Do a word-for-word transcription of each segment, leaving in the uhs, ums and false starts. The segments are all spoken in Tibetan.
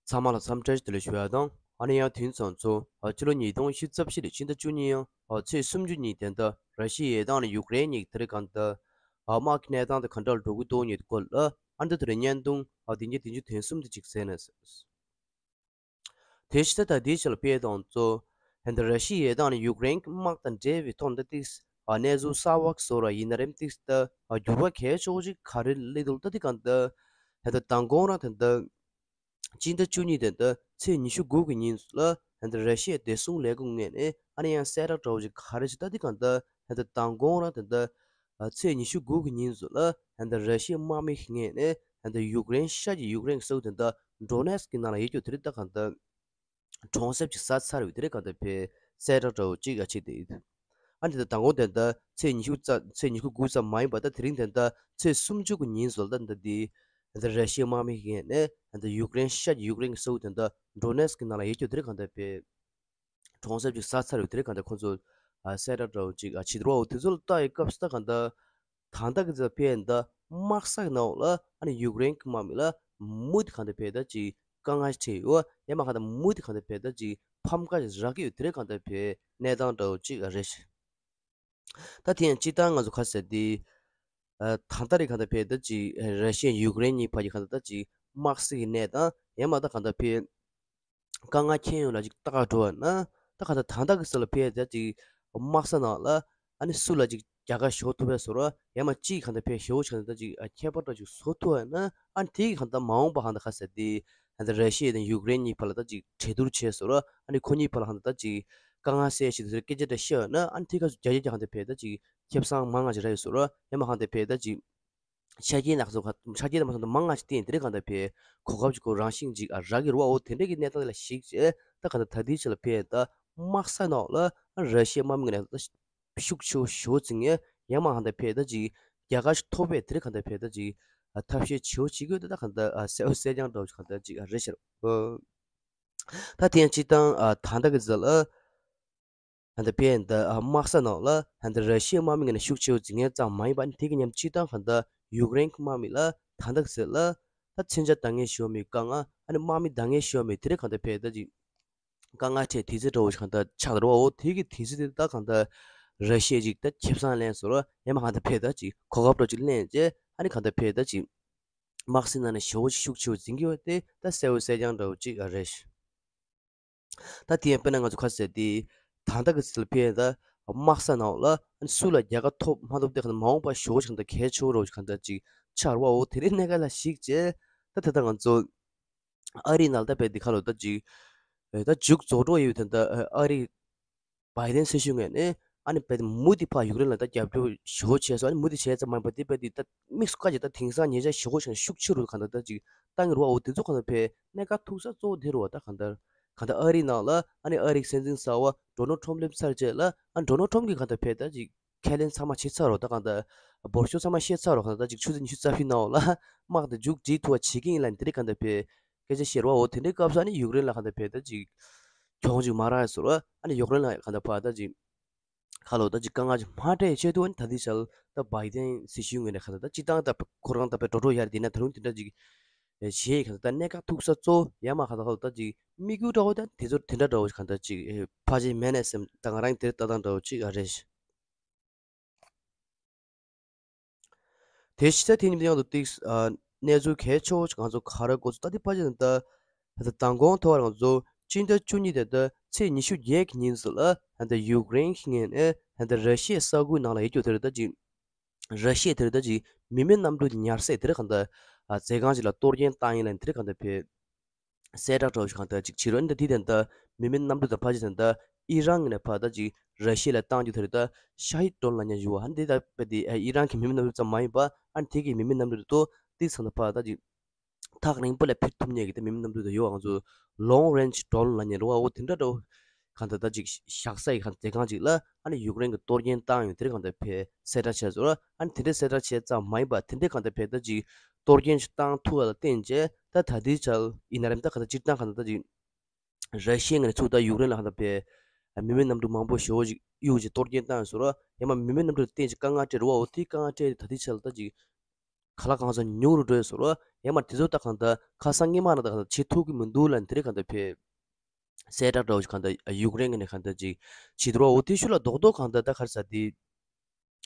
ཚང་མ་ལ་འཚམས་འདྲི་བདེ་ལེགས་ཞུ་ཡ་དང་། ཨ་ནི་ཡང་དུས་ཚོད་ཚོ་ཕྱི་ལོ་ཉིས་སྟོང་ཉི་ཤུ་རྩ་བཞི་ལོའི་ཕྱི་ཟླ་བཅུ་གཉིས་ཡང་ཚེས་སུམ་ཅུ་ཉིན་དེ་འདྲ་ར་ཤི་ཡའི་དང་ནི་ཡུཀ་རེན་གཉིས་དེ་རིང་གང་ལྟར་དམག་གི་གནས་སྟངས་དེ་ག་འདྲ་འགྲོ་གི་འདུག་ཉིད་སྐོར་ལ་ཨ་འདི་དེ་རིང་བརྙན་ཐུང་དེ་ཉིད་དེ་ཉིད་དོན་གསུམ་དེ་ཅིག་གསན་ན། དེ་ཕྱི་ད་ལྟ་དེའི་ཆེད་ལ་ཕེབས་དང་གཙོ། ཧན་ད་ར་ཤི་ཡའི་དང་ནི་ཡུཀ་རེན་གྱི་དམག་དང་འབྲེལ་བའི་ཐོག་ད་ཏིག་གནས་ཚུལ་གསར་བ་བཟོ་ར་ཡིན་ན་རེམ་ཏིག་ད་འགྱུར་བ་གལ་ཆེ་བོ་ཅིག་ག་རེ་སླེབས་འདུག་ད་དེ་གང་ད་ཧན་ད་མདང་དགོང་རང་ད་ད་སྤྱི་ཟླ་བཅུ་གཉིས་ད་ད་ཚེས་ཉི་ཤུ་དགུ་གི་ཉིན་ལ་ཧན་ད་ར་ཤི་ཡའི་བདེ་སྲུང་ལས་ཁུངས་ངོས་ནས་ཨ་ནི་ཡང་གསལ་བསྒྲགས་འདྲ་བོ་ཅིག་ག་རེ་ཞིག་ད་དེ་གང་ད་ཧན་ད་མདང་དགོང་རང་ད་ད་ཚེས་ཉི་ཤུ་དགུ་གི་ཉིན་ལ་ཧན་ད་ར་ཤི་ཡའི་དམག་མི་ངོས་ནས་ཧན་ད་ཡུཀ་རེན་ཤར་གྱི་ཡུཀ་རེན་གྱི་ས་ཁུལ་ད་ད་ཌོ་ནེ་སི་ཀི་ནང་ལ་ཡོད་རྒྱུ་དེ་རིགས་ད་གང་ད་གྲོང་གསེབ་ཅིག་ཟ་ཚར་བའི་དེ་རིང་གང་ལྟར་ཕེབས་གསལ་བསྒྲགས་འདྲ་བོ་ཅིག་ཨ་ཕྱིར་དེ་ཡིན། ཨ་ནི་ད་མདང་དགོང་དེ་འདྲ་ཚེས་ཉི་ཤུ་རྩ་ཚེས་ཉི་ཤུ་དགུ་ཙམ་མ་ཡིན་པ་ད་དེ་རིང་དེ་འདྲ་ཚེས་སུམ་ཅུ་གི་ཉིན་བཟོ་ལ་ད་འདི་འདི་ད་ར་ཤི་ཡའི་དམག་མི་ངོས་ནས་ད་ཡུཀ་རེན་ཤར་གྱི་ཡུཀ་རེན་གྱི་ས་ཁུལ་དེ་འདྲ་ཌོ་ནེ་སི་ཀི་ནང་ལ་ཡོད་རྒྱུ་དེ་རིང་གང་ལྟར་ཕེབས་གྲོང་གསེབ་ཅིག་ཟ་ཚར་བའི་དེ་རིང་གང་ལྟར་ཁོང་ཚོ་ཨ་གསལ་བསྒྲགས་འདྲ་བོ་ཅིག་ཨ་བྱེད་འདུག་བ། འོ་དེ་ཚོ་ལ་ལྟ་ཡི་སྐབས་སུ་ད་གང་ལྟར། ད་ལྟ་གི་ཚེ་ཕེབས་ད་དམག་ས་གི་ནང་ལ་ཨ་ནི་ཡུཀ་རེན་གྱི་དམག་མི་ལ་མུ་མཐུད་གང་ལྟར་ཕེབས་ད་ཅིག་དཀའ་ངལ་འཕྲད་ཡོད། ཡང་མ་གང་ལྟར་མུ་མཐུད་གང་ལྟར་ཕེབས་ད་ཅིག་ཕམ་ཁ་ཅིག་རག་གི་ཡོད། དེ་རིང་གང་ལྟར་ཕེབས་གནས་སྟངས་འདྲ་བོ་ཅིག་རེད། ད་དེ་ཡང་སྤྱིར་བཏང་ང་ཚོ་ཁ་གསལ་ཏེ་ཨ་ད་ལྟ་རེད་གང་ལྟར་ཕེབས་ད་ཅིག་ར་ཤི་ཡ་ཡུཀ་རེན་གཉིས་བར་གྱི་གང་ལྟར་ད་ཅིག་དམག་སྲིད་ཀྱི་གནས་སྟངས་ཡང་མ་ད་གང་ལྟར་ཕེབས། དཀའ་ངལ་ཁྱོན་ཡོངས་ལ་ཅིག་ལྟ་ག་འགྲོ་བ་ན། ད་གང་ལྟར་ད་ལྟ་གི་སྲིད་ལ་ཕེབས་ད་ཅིག་དམག་ས་ནང་ལ་ཨ་ནི་སུ་ལ་ཅིག་རྒྱལ་ཁ་ཞོ་ཐུབ་པའི་བཟོ་འདྲ་ཡང་མ་ཅིག་གང་ལྟར་ཕེབས་ཞོ་གང་ལྟར་ཅིག་ཨ་ཁྱད་པར་འདྲ་ཅིག་བཟོ་ཐུབ་པ་ན། ཨ་ནི་དེ་གི་གང་ལྟར་མ་འོངས་པ་གང་ལྟར་ཁ་གསལ་ཏེ་གང་ལྟར་ར་ཤི་ཡ་དང་ཡུཀ་རེན་གཉིས་བར་ལ་ད་ཅིག་གྲོས་བསྡུར་བྱས་བཟོ་འདྲ་ཨ་ནི་ཁོ་གཉིས་བར་ལ་གང་ལྟར་ད་ཅིག་དཀའ་ངལ་སེལ་ཞིག་ཏུ་སྐད་ཆ་འདྲ་བཤད་པ་ན། ཨ་ནི་དེ་ག་ཚོད་རྒྱ་ཡིག་གང་ལྟར་ཕེབས་ད་ཅིག་ཁེ་བཟང་མང་ང་ཅིག་རག་ཡོད་བཟོ་འདྲ་ཡང་མ་གང་ལྟར་ཕེབས་ད་ཅིག་ཆ་རྐྱེན་ནག་སོགས་ཁ་ཆ་རྐྱེན་མ་སོང་དུ་མང་ང་ཞིག་བསྟན་དེ་རིང་གང་ལྟར་ཕེབས་གོ་སྐབས་ཅིག་གོ་རང་བཞིན་ཅིག་ཨ་རག་གི་རེད་བ། འོ་དེ་འདྲ་གི་གནས་སྟངས་དེ་ལ་གཞིགས་བྱས་ད་གང་ལྟར་ད་ལྟའི་ཆ་ལ་ཕེབས་ད་དམག་ས་ནང་ལ་ར་ཤི་ཡའི་དམག་མི་ངོས་ནས་ད་ཤུགས་ཆེ་བོ་ཞེ་པོ་འཛིང་ཡས་ཡང་མ་གང་ལྟར་ཕེབས་ད་ཅིག་རྒྱལ་ཁ་ཞིག་ཐོབ་པའི་དེ་རིང་གང་ལྟར་ཕེབས་ད་ཅིག་ཨ་ཐབས་ཤེས་ཆེ་བོ་བྱེད་དགོས་ད་ད་གང་ལྟར་ཨ་གསལ་བོ་གསལ་རྐྱང་འདྲ་བོ་ཞིག་གང་ལྟར་ཅིག་ཨ་རེད་ཤག་ད་དེ་ཡང་སྤྱིར་བཏང་ཨ་ད་ལྟ་གི་ཟེར་ལ། ཧན་ད་ཕན་ད་དམག་ས་ནང་ལ་ཧན་ད་ར་ཤི་ཡའི་དམག་མི་ངོས་ནས་ཤུགས་ཆེ་བོ་འཛིང་མཁན་ཙམ་མ་ཡིན་པ། ཨ་ནི་དེ་གི་མཉམ་སྤྱིར་བཏང་ཧན་ད་ཡུཀ་རེན་གྱི་དམག་མི་ལ་ད་ད་གི་ཟེར་ལ་ད་མཚོན་ཆ་འདང་ངེས་ཞེ་པོ་མེད་དཀའ་ངལ། ཨ་ནི་དམག་མི་འདང་ངེས་ཞེ་པོ་མེད་དེ་རིང་གང་ལྟར་ཕན་ད་ཅིག་དཀའ་ངལ་འཕྲད་དུས་ཚོད་འདྲ་བོ་ཞིག་གང་ལྟར་ཆགས་འདུག་བ། འོ་དེ་གི་དུས་ཚོད་དེ་ད་གང་ལྟར་ར་ཤི་ཡས་ཅིག་ད་ཁེ་བཟང་ལེན་བཟོ་འདྲ་ཡང་མ་གང་ལྟར་ཕན་ད་ཅིག་གོ་སྐབས་འདྲ་ཅིག་ལེན་བྱས། ཨ་ནི་གང་ལྟར་ཕན་ད་ཅིག་དམག་སའི་ནང་ནས་ཞེ་པོ་ཅིག་ཤུགས་ཆེ་བོ་འཛིང་གི་ཡོད་དེ་ད་གསལ་བོ་གསལ་རྐྱང་འདྲ་བོ་ཅིག་རེད། ད་དེ་ཡང་དཔེར་ན་ང་ཚོ་ཁ་གསལ་ཏེ་ད་ལྟ་གི་ཚུལ་ཕན་ད་དམག་ས་ནང་ལ་སུ་ལ་རྒྱལ་ཁ་ཐོབ་མ་ཐོབ་དེ་ག་ན་མ་འོངས་པ་ཞེ་པོ་ཅིག་གང་ལྟར་གལ་ཆེ་བོ་རོ་ཅིག་གང་ལྟར་ཅིག་ཆགས་རེད་བ། འོ་དེ་རིང་གནད་འགག་ལ་གཞིགས་བྱས་ད་ད་ལྟ་ང་ཚོ་ཨ་རིའི་ནང་ལ་ད་དཔེ་འདི་ཁ་ལོ་ད་ཅིག་ད་མཇུག་རྫོགས་འགྲོ་ཡོད་དེ་ད་ཨ་རི་བའི་ཏན་སྲིད་གཞུང་ངོས་ནས་ཨ་ནི་དཔེ་མུ་མཐུད་ཕར་ཡུཀ་རེན་ལ་ད་རྒྱབ་སྐྱོར་ཞེ་པོ་བྱས་སོང་། ཨ་ནི་མུ་མཐུད་བྱས་ཙམ་མ་ཡིན་པ་འདི་དཔེ་འདི་ད་དམིགས་སུ་བཀར་བྱས་ད་དེང་སང་ཉེ་ཆར་ཞེ་པོ་ཞིག་ཤུགས་ཆེ་རུ་གང་ལྟར་ད་ཅིག་བཏང་གི་རེད་བ། འོ་དེ་ཚོ་གང་ལྟར་ཕན་གནད་འགག་ཐུག་ས་གཙོ་བོ་དེ་རེད་བ། ད་གང་ལྟར་གང་ལྟར་ཨ་རིའི་ནང་ལ་ཨ་ནི་ཨ་རིའི་སྲིད་འཛིན་གསར་པ་ཌོ་ནལ་ཊམ་སླེབས་ཚར་རྗེས་ལ་ཨ་ཌོ་ནལ་ཊམ་གིས་གང་ལྟར་ཕན་ད་ཅིག་ཁས་ལེན་ཚང་མ་བྱས་ཚར་རོ། ད་གང་ལྟར་འབོར་ཤོག་ཚང་མ་བཤད་ཚར་རོ། གང་ལྟར་ད་ཅིག་ཆུ་ཚོད་ཉི་ཤུ་རྩ་བཞི་ནང་ལ་དམག་དེ་མཇུག་སྒྲིལ་ཐུབ་པ་བྱེད་ཀྱི་ཡིན་ལབ་འདི་རིགས་གང་ལྟར་ཕན་སྐད་ཆ་བཤད་རོ། འོ་དེ་འདྲའི་སྐབས་སུ་ཨ་ནི་ཡུཀ་རེན་ལ་གང་ལྟར་ཕན་ད་ཅིག་གྱོང་ཅིག་མ་རག་ཡ་བཟོ་འདྲ། ཨ་ནི་ཡུཀ་རེན་ལ་གང་ལྟར་ཕར་ད་ཅིག་ཁ་ལོ་ད་ཅིག་དཀའ་ངལ་ཅིག་མ་འཕྲད་ཆེད་དུ་ཨ་ནི་ད་ལྟའི་ཆར་ད་བའི་ཏན་སྲིད་གཞུང་ངོས་ནས་གང་ལྟར་ད་སྤྱིར་བཏང་ད་ཁོ་རང་ད་དཔེ་འགྲོ་འགྲོ་ཡ་རེད། དེ་ན་ད་རུང་དེ་འདྲ་ཅིག་བྱེད་གང་ལྟར་ད་གནད་འགག་ཐུག་ས་གཙོ་ཡ་མ་གང་ལྟར་ཁ་ལོ་ད་ཅིག་དམིགས་ཡུལ་འདྲ་བོ་ད་དེ་ཚོ་དེ་འདྲ་འདྲ་བོ་གང་ལྟར་ཅིག་ཕལ་ཆེར་མེད་ནས་སེམས་ད་ང་རང་དེ་ལྟ་སྟངས་འདྲ་བོ་ཅིག་ཨ་རེད། དེ་ཕྱི་ཚེས་དེ་ཉིན་དུ་ཡང་དུ་ཏིག་ཨ་གནས་ཚུལ་གལ་ཆེ་བོ་ཅིག་ང་ཚོ་ག་རེ་འགོ་ཚུགས་ད་དེ་ཕལ་ཆེར་ད་ད་མདང་དགོང་ཐོག་ང་ཚོ་སྤྱི་ཟླ་བཅུ་གཉིས་དེ་ད་ཚེས་ཉི་ཤུ་བརྒྱད་ཀྱི་ཉིན་སུ་ལ་ད་ཡུཀ་རེན་གྱི་ངོས་ནས་ད་ར་ཤི་ཡའི་ས་ཁུལ་ནང་ལ་ཡོད་རྒྱུ་དེ་རེད། ད་ཅིག་ར་ཤི་ཡ་དེ་རེད། ད་ཅིག་མི་མེད་གནམ་གྲུ་ཉར་སའི་དེ་རེད་གང་ལྟར་ཨ་མཛད་ཁང་ཅིག་ལ་གཏོར་སྐྱོན་བཏང་ཡིན་ལབ་དེ་རེད་གང་ལྟར་ཕན། གསལ་བསྒྲགས་འདྲ་བོ་ཞིག་གང་ལྟར་ཅིག་བྱེད་རོགས། འདི་དེ་ད་ལྟ་མི་མེད་གནམ་གྲུ་དང་ཕལ་ཆེར་ད་ལྟ་ཨི་རན་ངོས་ནས་ཕར་ད་ཅིག་ར་ཤི་ཡ་ལ་བཏང་རྒྱུ་དེ་རེད། ད་ཤ་ཧིད་ཌོན་ལབ་མཁན་ཞུ་བ་ཨ་ནི་དེ་ད་དཔེ་དེ་ཨི་རན་གྱི་མི་མེད་གནམ་གྲུ་ཙམ་མ་ཡིན་པ་ཨ་ནི་དེ་གི་མི་མེད་གནམ་གྲུ་དེ་ཏོག་ཙམ་ད་ཕར་ད་ཅིག་ཐག་རིང་པོ་ལ་ཕེབས་ཐུབ་མཁན་གྱི་ད་མི་མེད་གནམ་གྲུ་དེ་ཡོད་པ། ང་ཚོ་ལོང་རེན་ཇི་ཌོན་ལབ་མཁན་རེད་བ། འོ་དེ་འདྲ་འདྲ་བོ་གང་ལྟར་ད་ཅིག་བཞག་ས་ཡི་གང་ལྟར་མཛད་ཁང་ཅིག་ལ་ཨ་ནི་ཡུཀ་རེན་གྱི་གཏོར་སྐྱོན་བཏང་ཡོད་དེ་རེད་གང་ལྟར་ཕན་གསལ་བསྒྲགས་བྱས་སོང་། ཨ་ནི་དེ་འདྲའི་གསལ་བསྒྲགས་བྱས་ཙམ་མ་ཡིན་པ་དེ་འདྲའི་གང་ལྟར་ཕན་ད་ཅིག་གཏོར་སྐྱོན་ཞིག་བཏང་ཐུབ་པ་ལ་བརྟེན་བྱས་ད་ད་ལྟའི་ཆར་ཡིན་ན་རེད། ད་གང་ལྟར་སྤྱིར་བཏང་གང་ལྟར་ད་ཅིག་ར་ཤི་ཡའི་ངོས་ནས་ཚུར་ད་ཡུཀ་རེན་ལ་གང་ལྟར་ཕན་མི་མེད་གནམ་གྲུ་མང་པོ་ཞེ་པོ་ཅིག་གཡུག་ཅིག་གཏོར་སྐྱོན་བཏང་ཡོད་སོང་ར། ཡང་མ་མི་མེད་གནམ་གྲུ་ལ་བརྟེན་ཅིག་དཀའ་ངལ་འཕྲད་རེད་བ། འོ་དེའི་དཀའ་ངལ་འཕྲད་དེ་ད་ལྟའི་ཆར་ལ་ད་ཅིག་ག་ལ་གང་འཚམ་ཉུང་རུ་འགྲོ་ཡོད་སོང་ར། ཡང་མ་དེ་ཚོ་ད་གང་ལྟར་ཁ་སང་སྔོན་མ་ནང་ད་གང་ལྟར་བྱེད་ཐུབ་ཀྱི་མི་འདུག་ལབ་དེ་རིང་གང་ལྟར་ཕེ་གསལ་བསྒྲགས་འདྲ་བོ་ཞིག་གང་ལྟར་ཡུཀ་རེན་གྱི་ནས་གང་ལྟར་ཅིག་བྱེད་འདུག་ར། འོ་དེ་ཤུལ་ལ་རྡོག་རྡོག་གང་ལྟར་ད་ག་རེ་ཟེར་དེ་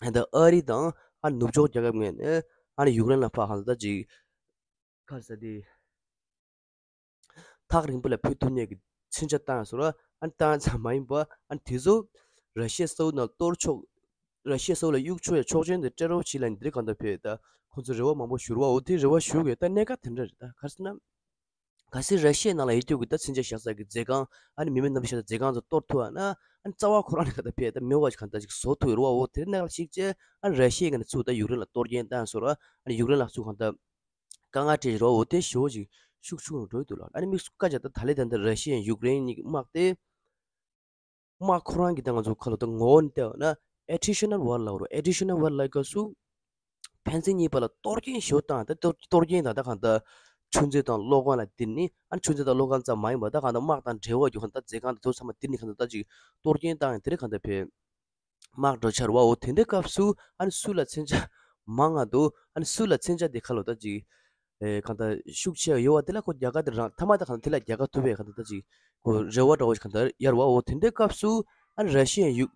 གང་ལྟར་ཨ་རི་དང་ཨ་ནུབ་ཕྱོགས་རྒྱལ་ཁབ་ངོས་ནས་ཨ་ནི་ཡུཀ་རེན་ལ་ཕར་གང་ལྟར་ད་ཅིག་ག་རེ་ཟེར་དེ། ཐག་རིང་པོ་ལ་ཕུད་ཐུབ་མཁན་གྱི་མཚོན་ཆ་བཏང་སོང་ར། ཨ་ནི་བཏང་ཙམ་མ་ཡིན་པ་ཨ་ནི་དེ་ཚོ་ར་ཤི་ཡ་ས་འོག་ནང་གཏོར་ཆོག་ར་ཤི་ཡ་ས་འོག་ལ་གཡུག་ཆོག་ཡ་ཆོག་མཆན་དེ་སྤྲད་རོགས་བྱེད་ལབ་ནས་འདིར་གང་ལྟར་ཕེབས། ད་ཁོང་ཚོ་རེ་བ་མང་པོ་ཞུ་ར་བ། འོ་དེ་རེ་བ་ཞུ་དགོས། ད་གནད་འགག་དེ་འདྲ་རེད། ད་ག་རེ་ཟེར་ན། གལ་སྲིད་ར་ཤི་ཡའི་ནང་ལ་ཡོད་རྒྱུ་གི་ད་མཚོན་ཆ་བཞག་ས་གི་མཛོད་ཁང་ཨ་ནི་མི་མེད་རྣམ་པ་ཤ་སྟག་མཛོད་ཁང་ཚོ་གཏོར་ཐུབ་ཨ་ན་ཨ་ནི་རྩ་བ་ཁོ་རང་ནས་གང་ལྟར་ཕེབས། ད་མེད་པ་ཞིག་གང་ལྟར་ཅིག་བཟོ་ཐུབ་ཡོད་ར་བ། འོ་དེ་གནད་འགག་ཞིག་བྱས་ཨ་ནི་ར་ཤི་ཡའི་གི་ནས་ཚུར་ད་ཡུཀ་རེན་ལ་གཏོར་སྐྱོན་བཏང་སོང་ར། ཨ་ནི་ཡུཀ་རེན་ལ་ཚུར་གང་ལྟར་དཀའ་ངལ་སྤྲད་རོགས། འོ་དེ་ཞོ་ཅིག་ཤུགས་ཆུང་རུ་འགྲོ་ཡི་འདུག་ལ། ཨ་ནི་དམིགས་སུ་བཀའ་རྒྱ་ད་ད་ལེ་ད་འདི་ར་ཤི་ཡ་ཡུཀ་རེན་གཉིས་ཀྱི་དམག་དེ་དམག་ཁོ་རང་གི་ད་ང་ཚོ་ཁ་ལོ་ད་ངོ་བོ་ནས་བལྟས་པ་ན་attritional war ལབ་རོ། attritional war ལབ་སྐབས་སུ་ཕན་ཚུན་གཉིས་བར་ལ་གཏོར་སྐྱོན་ཞོ་བཏང་ད་གཏོར་གཏོར་སྐྱོན་དང་ད་གང་ལྟར་ཆུ་མཛོད་དང་གློག་ཁང་ལ་བསྟིར་ནི་ཨ་ནི་ཆུ་མཛོད་དང་གློག་ཁང་ཙམ་མ་ཡིན་པ་ད་གང་ལྟར་དམག་དང་འབྲེལ་བ་རྒྱུ་གང་ལྟར་མཛོད་ཁང་དེ་ཚོ་ཚང་མ་བསྟིར་ནི་གང་ལྟར་ད་ཅིག་གཏོར་སྐྱོན་བཏང་ཡང་དེ་རིང་གང་ལྟར་ཕེབས། དམག་འགྲོ་འཆར་བ། འོ་དེ་འདྲའི་སྐབས་སུ་ཨ་ནི་སུ་ལ་མཚོན་ཆ་མང་ང་འདུག་ཨ་ནི་སུ་ལ་མཚོན་ཆ་དེ་ཁ་ལོ་ད་ཅིག་ཨེ་གང་ལྟར་ཤུགས་ཆེ་བ་ཡོད་བ་དེ་ལ་ཁོ་རྒྱལ་ཁ་དེ་རང་ཐ་མ་ད་གང་ལྟར་དེ་ལ་རྒྱལ་ཁ་ཐོབ་པའི་གང་ལྟར་ད་ཅིག་ཁོ་རེ་བ་འདྲ་བོ་ཞིག་གང་ལྟར་ཡོད་ར་བ། འོ་དེ་འདྲའི་སྐབས་སུ་ཨ་ནི་ར་ཤི་ཡ་ཡུ་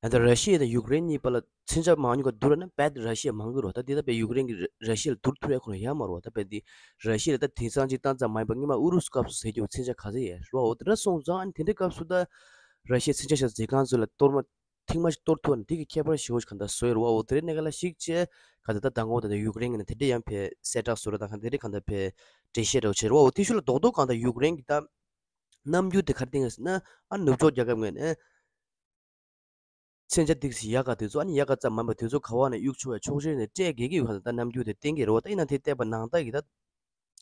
ཡང་ད་ར་ཤི་ཡ་དང་ཡུཀ་རེན་གཉིས་བར་ལ་མཚོན་ཆ་མང་ཉུང་ག་བསྡུར་ན་རྦད་དེ་ར་ཤི་ཡ་མང་གི་རོ། ད་འདི་ད་དཔེ་ཡུཀ་རེན་གྱི་ར་ཤི་ཡ་ལ་བསྡུར་ཐུབ་ཡ་ཁོ་རང་ཡོད་མ་རོ། ད་དཔེ་འདི་ར་ཤི་ཡ་ལ་ད་དེང་སང་ཅིག་བཏང་ཙམ་མ་ཡིན་པ་སྔོན་མ་ཨུ་རུ་སུ་སྐབས་སུ་ཟེར་རྒྱུ་མཚོན་ཆ་ག་ཚད་ཡོད་རོ། འོ་དེ་འདྲ་སོང་ཙང་ཨ་ནི་དེ་འདྲའི་སྐབས་སུ་ད་ར་ཤི་ཡ་མཚོན་ཆ་བཞག་མཛོད་ཁང་ཚོ་ལ་གཏོར་མ་ཐེངས་མ་ཞིག་གཏོར་ཐུབ་ན་དེ་གི་ཁྱད་པར་ཞེ་པོ་ཞིག་གང་ལྟར་བཟོ་ཡོད་རོ། འོ་དེ་རེད་ནས་ག་ལ་ཞིག་བྱས་ག་ད་ད་མདང་དགོང་ད་ད་ཡུཀ་རེན་གྱི་ནས་དེ་འདྲ་ཡང་ཕེ་གསལ་བསྒྲགས་བཟོ་ར་དང་ག་དེ་འདྲ་གང་ལྟར་ཕེ་འགྲེལ་བཤད་འདྲ་བོ་བྱས་རོ། འོ་དེ་ཤུལ་ལ་རྡོག་རྡོག་གང་ལྟར་ཡུཀ་རེན་གྱི་ད་རྣམ་འགྱུར་དེ་ག་རེ་བསྟན་ཡོད་ཟེར་ན་ཨ་ནུབ་ཕྱོགས་རྒྱལ་ཁབ་ངོས་ནས། མཚོན་ཆ་ཏིག་ཙི་ཡག་ག་དེ་ཚོ་ཨ་ནི་ཡག་ག་ཙམ་མ་མ་དེ་ཚོ་ག་བ་ནས་གཡུག་ཆོག་ཡ་ཆོག་ཆེ་ནས་སྤྲད་དགོས་ཀྱི་ཡོད་ག་ད་རྣམ་འགྱུར་དེ་བསྟན་གྱི་རེད་བ། ད་ཡིན་ན་དེ་བལྟས་པ་ནང་ལྟ་ཡི་ད་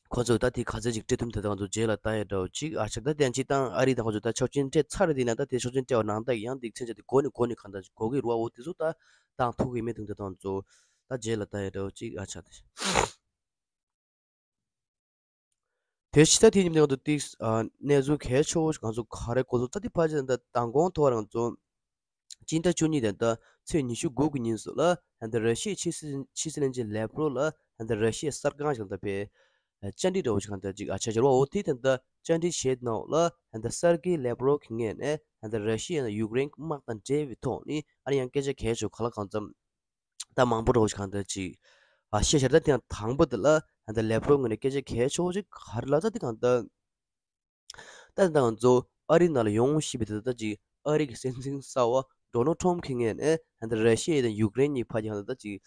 ཁོ་ཚོས་ད་དེ་ག་ཚོད་ཅིག་སྤྲད་ཐུབ་དེ་དང་ཚོ་རྗེས་ལ་ལྟ་ཡ་འདྲ་བོ་ཅིག་ཨ་ཆག་ད་དེ་ཅིག་དང་ཨ་རི་དང་ཁོ་ཚོས་ད་ཆོག་མཆན་སྤྲད་ཚར་དེ་ན་ད་དེ་ཆོག་མཆན་སྤྲད་པ་ནང་ལྟ་ཡི་ཡང་དེ་མཚོན་ཆ་དེ་གོ་ནས་གོ་ནས་གང་ད་གོ་གི་རེད་བ། འོ་དེ་ཚོ་ད་དང་ཐུག་གི་མེད་དུང་དེ་དང་ཚོ་ད་རྗེས་ལ་ལྟ་ཡ་འདྲ་བོ་ཅིག་ཨ་ཆག་དེ། དེ་ཕྱི་ཟླ་དེའི་ཉིན་ང་ཚོ་ཏིག་ཨ་གནས་ཚུལ་གལ་ཆེ་བོ་ཞིག་ང་ཚོ་ག་རེ་གོ་སོང་ད་དེ་ཕལ་ཆེར་ད་མདང་དགོང་ཐོག་རང་ཚོ་སྤྱི་ཟླ་བཅུ་གཉིས་དེ་ད་ཚེས་ཉི་ཤུ་དགུ་གི་ཉིན་སུ་ལ་ཧན་ད་ར་ཤི་ཡའི་ཕྱི་སྲིད་ཕྱི་སྲིད་བློན་ཆེན་ལེབ་རོ་ལ་ཧན་ད་ར་ཤི་ཡའི་གསར་ཁང་ཞིག་ད་པའི་བཅར་འདྲི་འདྲ་བོ་ཞིག་ད་ཅིག་ཨ་ཆ་བྱར་བ་འོ་དེ་དེ་ད་བཅར་འདྲི་བྱེད་ནང་ལ་ཧན་ད་སར་ཀེ་ལེབ་རོ་གི་ངོས་ནས་ཧན་ད་ར་ཤི་ཡ་ཡུཀ་རེན་དམག་དང་འབྲེལ་བའི་ཐོག་ནས་ཨ་ནི་ཡང་སྐད་ཆ་གལ་ཆེ་ག་ལ་གང་འཚམ། ད་མང་པོ་འགྲོ་ཞིག་གང་ལྟར་ཅིག་ཨ་ཤེས་བྱར་ད་དེ་ཡང་དང་པོ་དེ་ལ་ཧན་ད་ལེབ་རོ་ངོས་ནས་སྐད་ཆ་གལ་ཆེ་བོ་ཅིག་ག་རེ་ལབ་ད་དེ་གང་ལྟར་ད་ད་ང་ཚོ་ཨ་རི་ནང་ལ་ཡོང་ཤེས་པའི་དེ་ད་ཅིག་ཨ་རི་གི་སྲིད་འཛིན་གསར་བ་ཌོ་ནལ་ཊམ་གྱི་ངོས་ནས་ཧན་ད་ར་ཤི་ཡ་དང་ཡུཀ་རེན་གཉིས་བར་གྱི་གང་ལྟར་ད་ཅིག་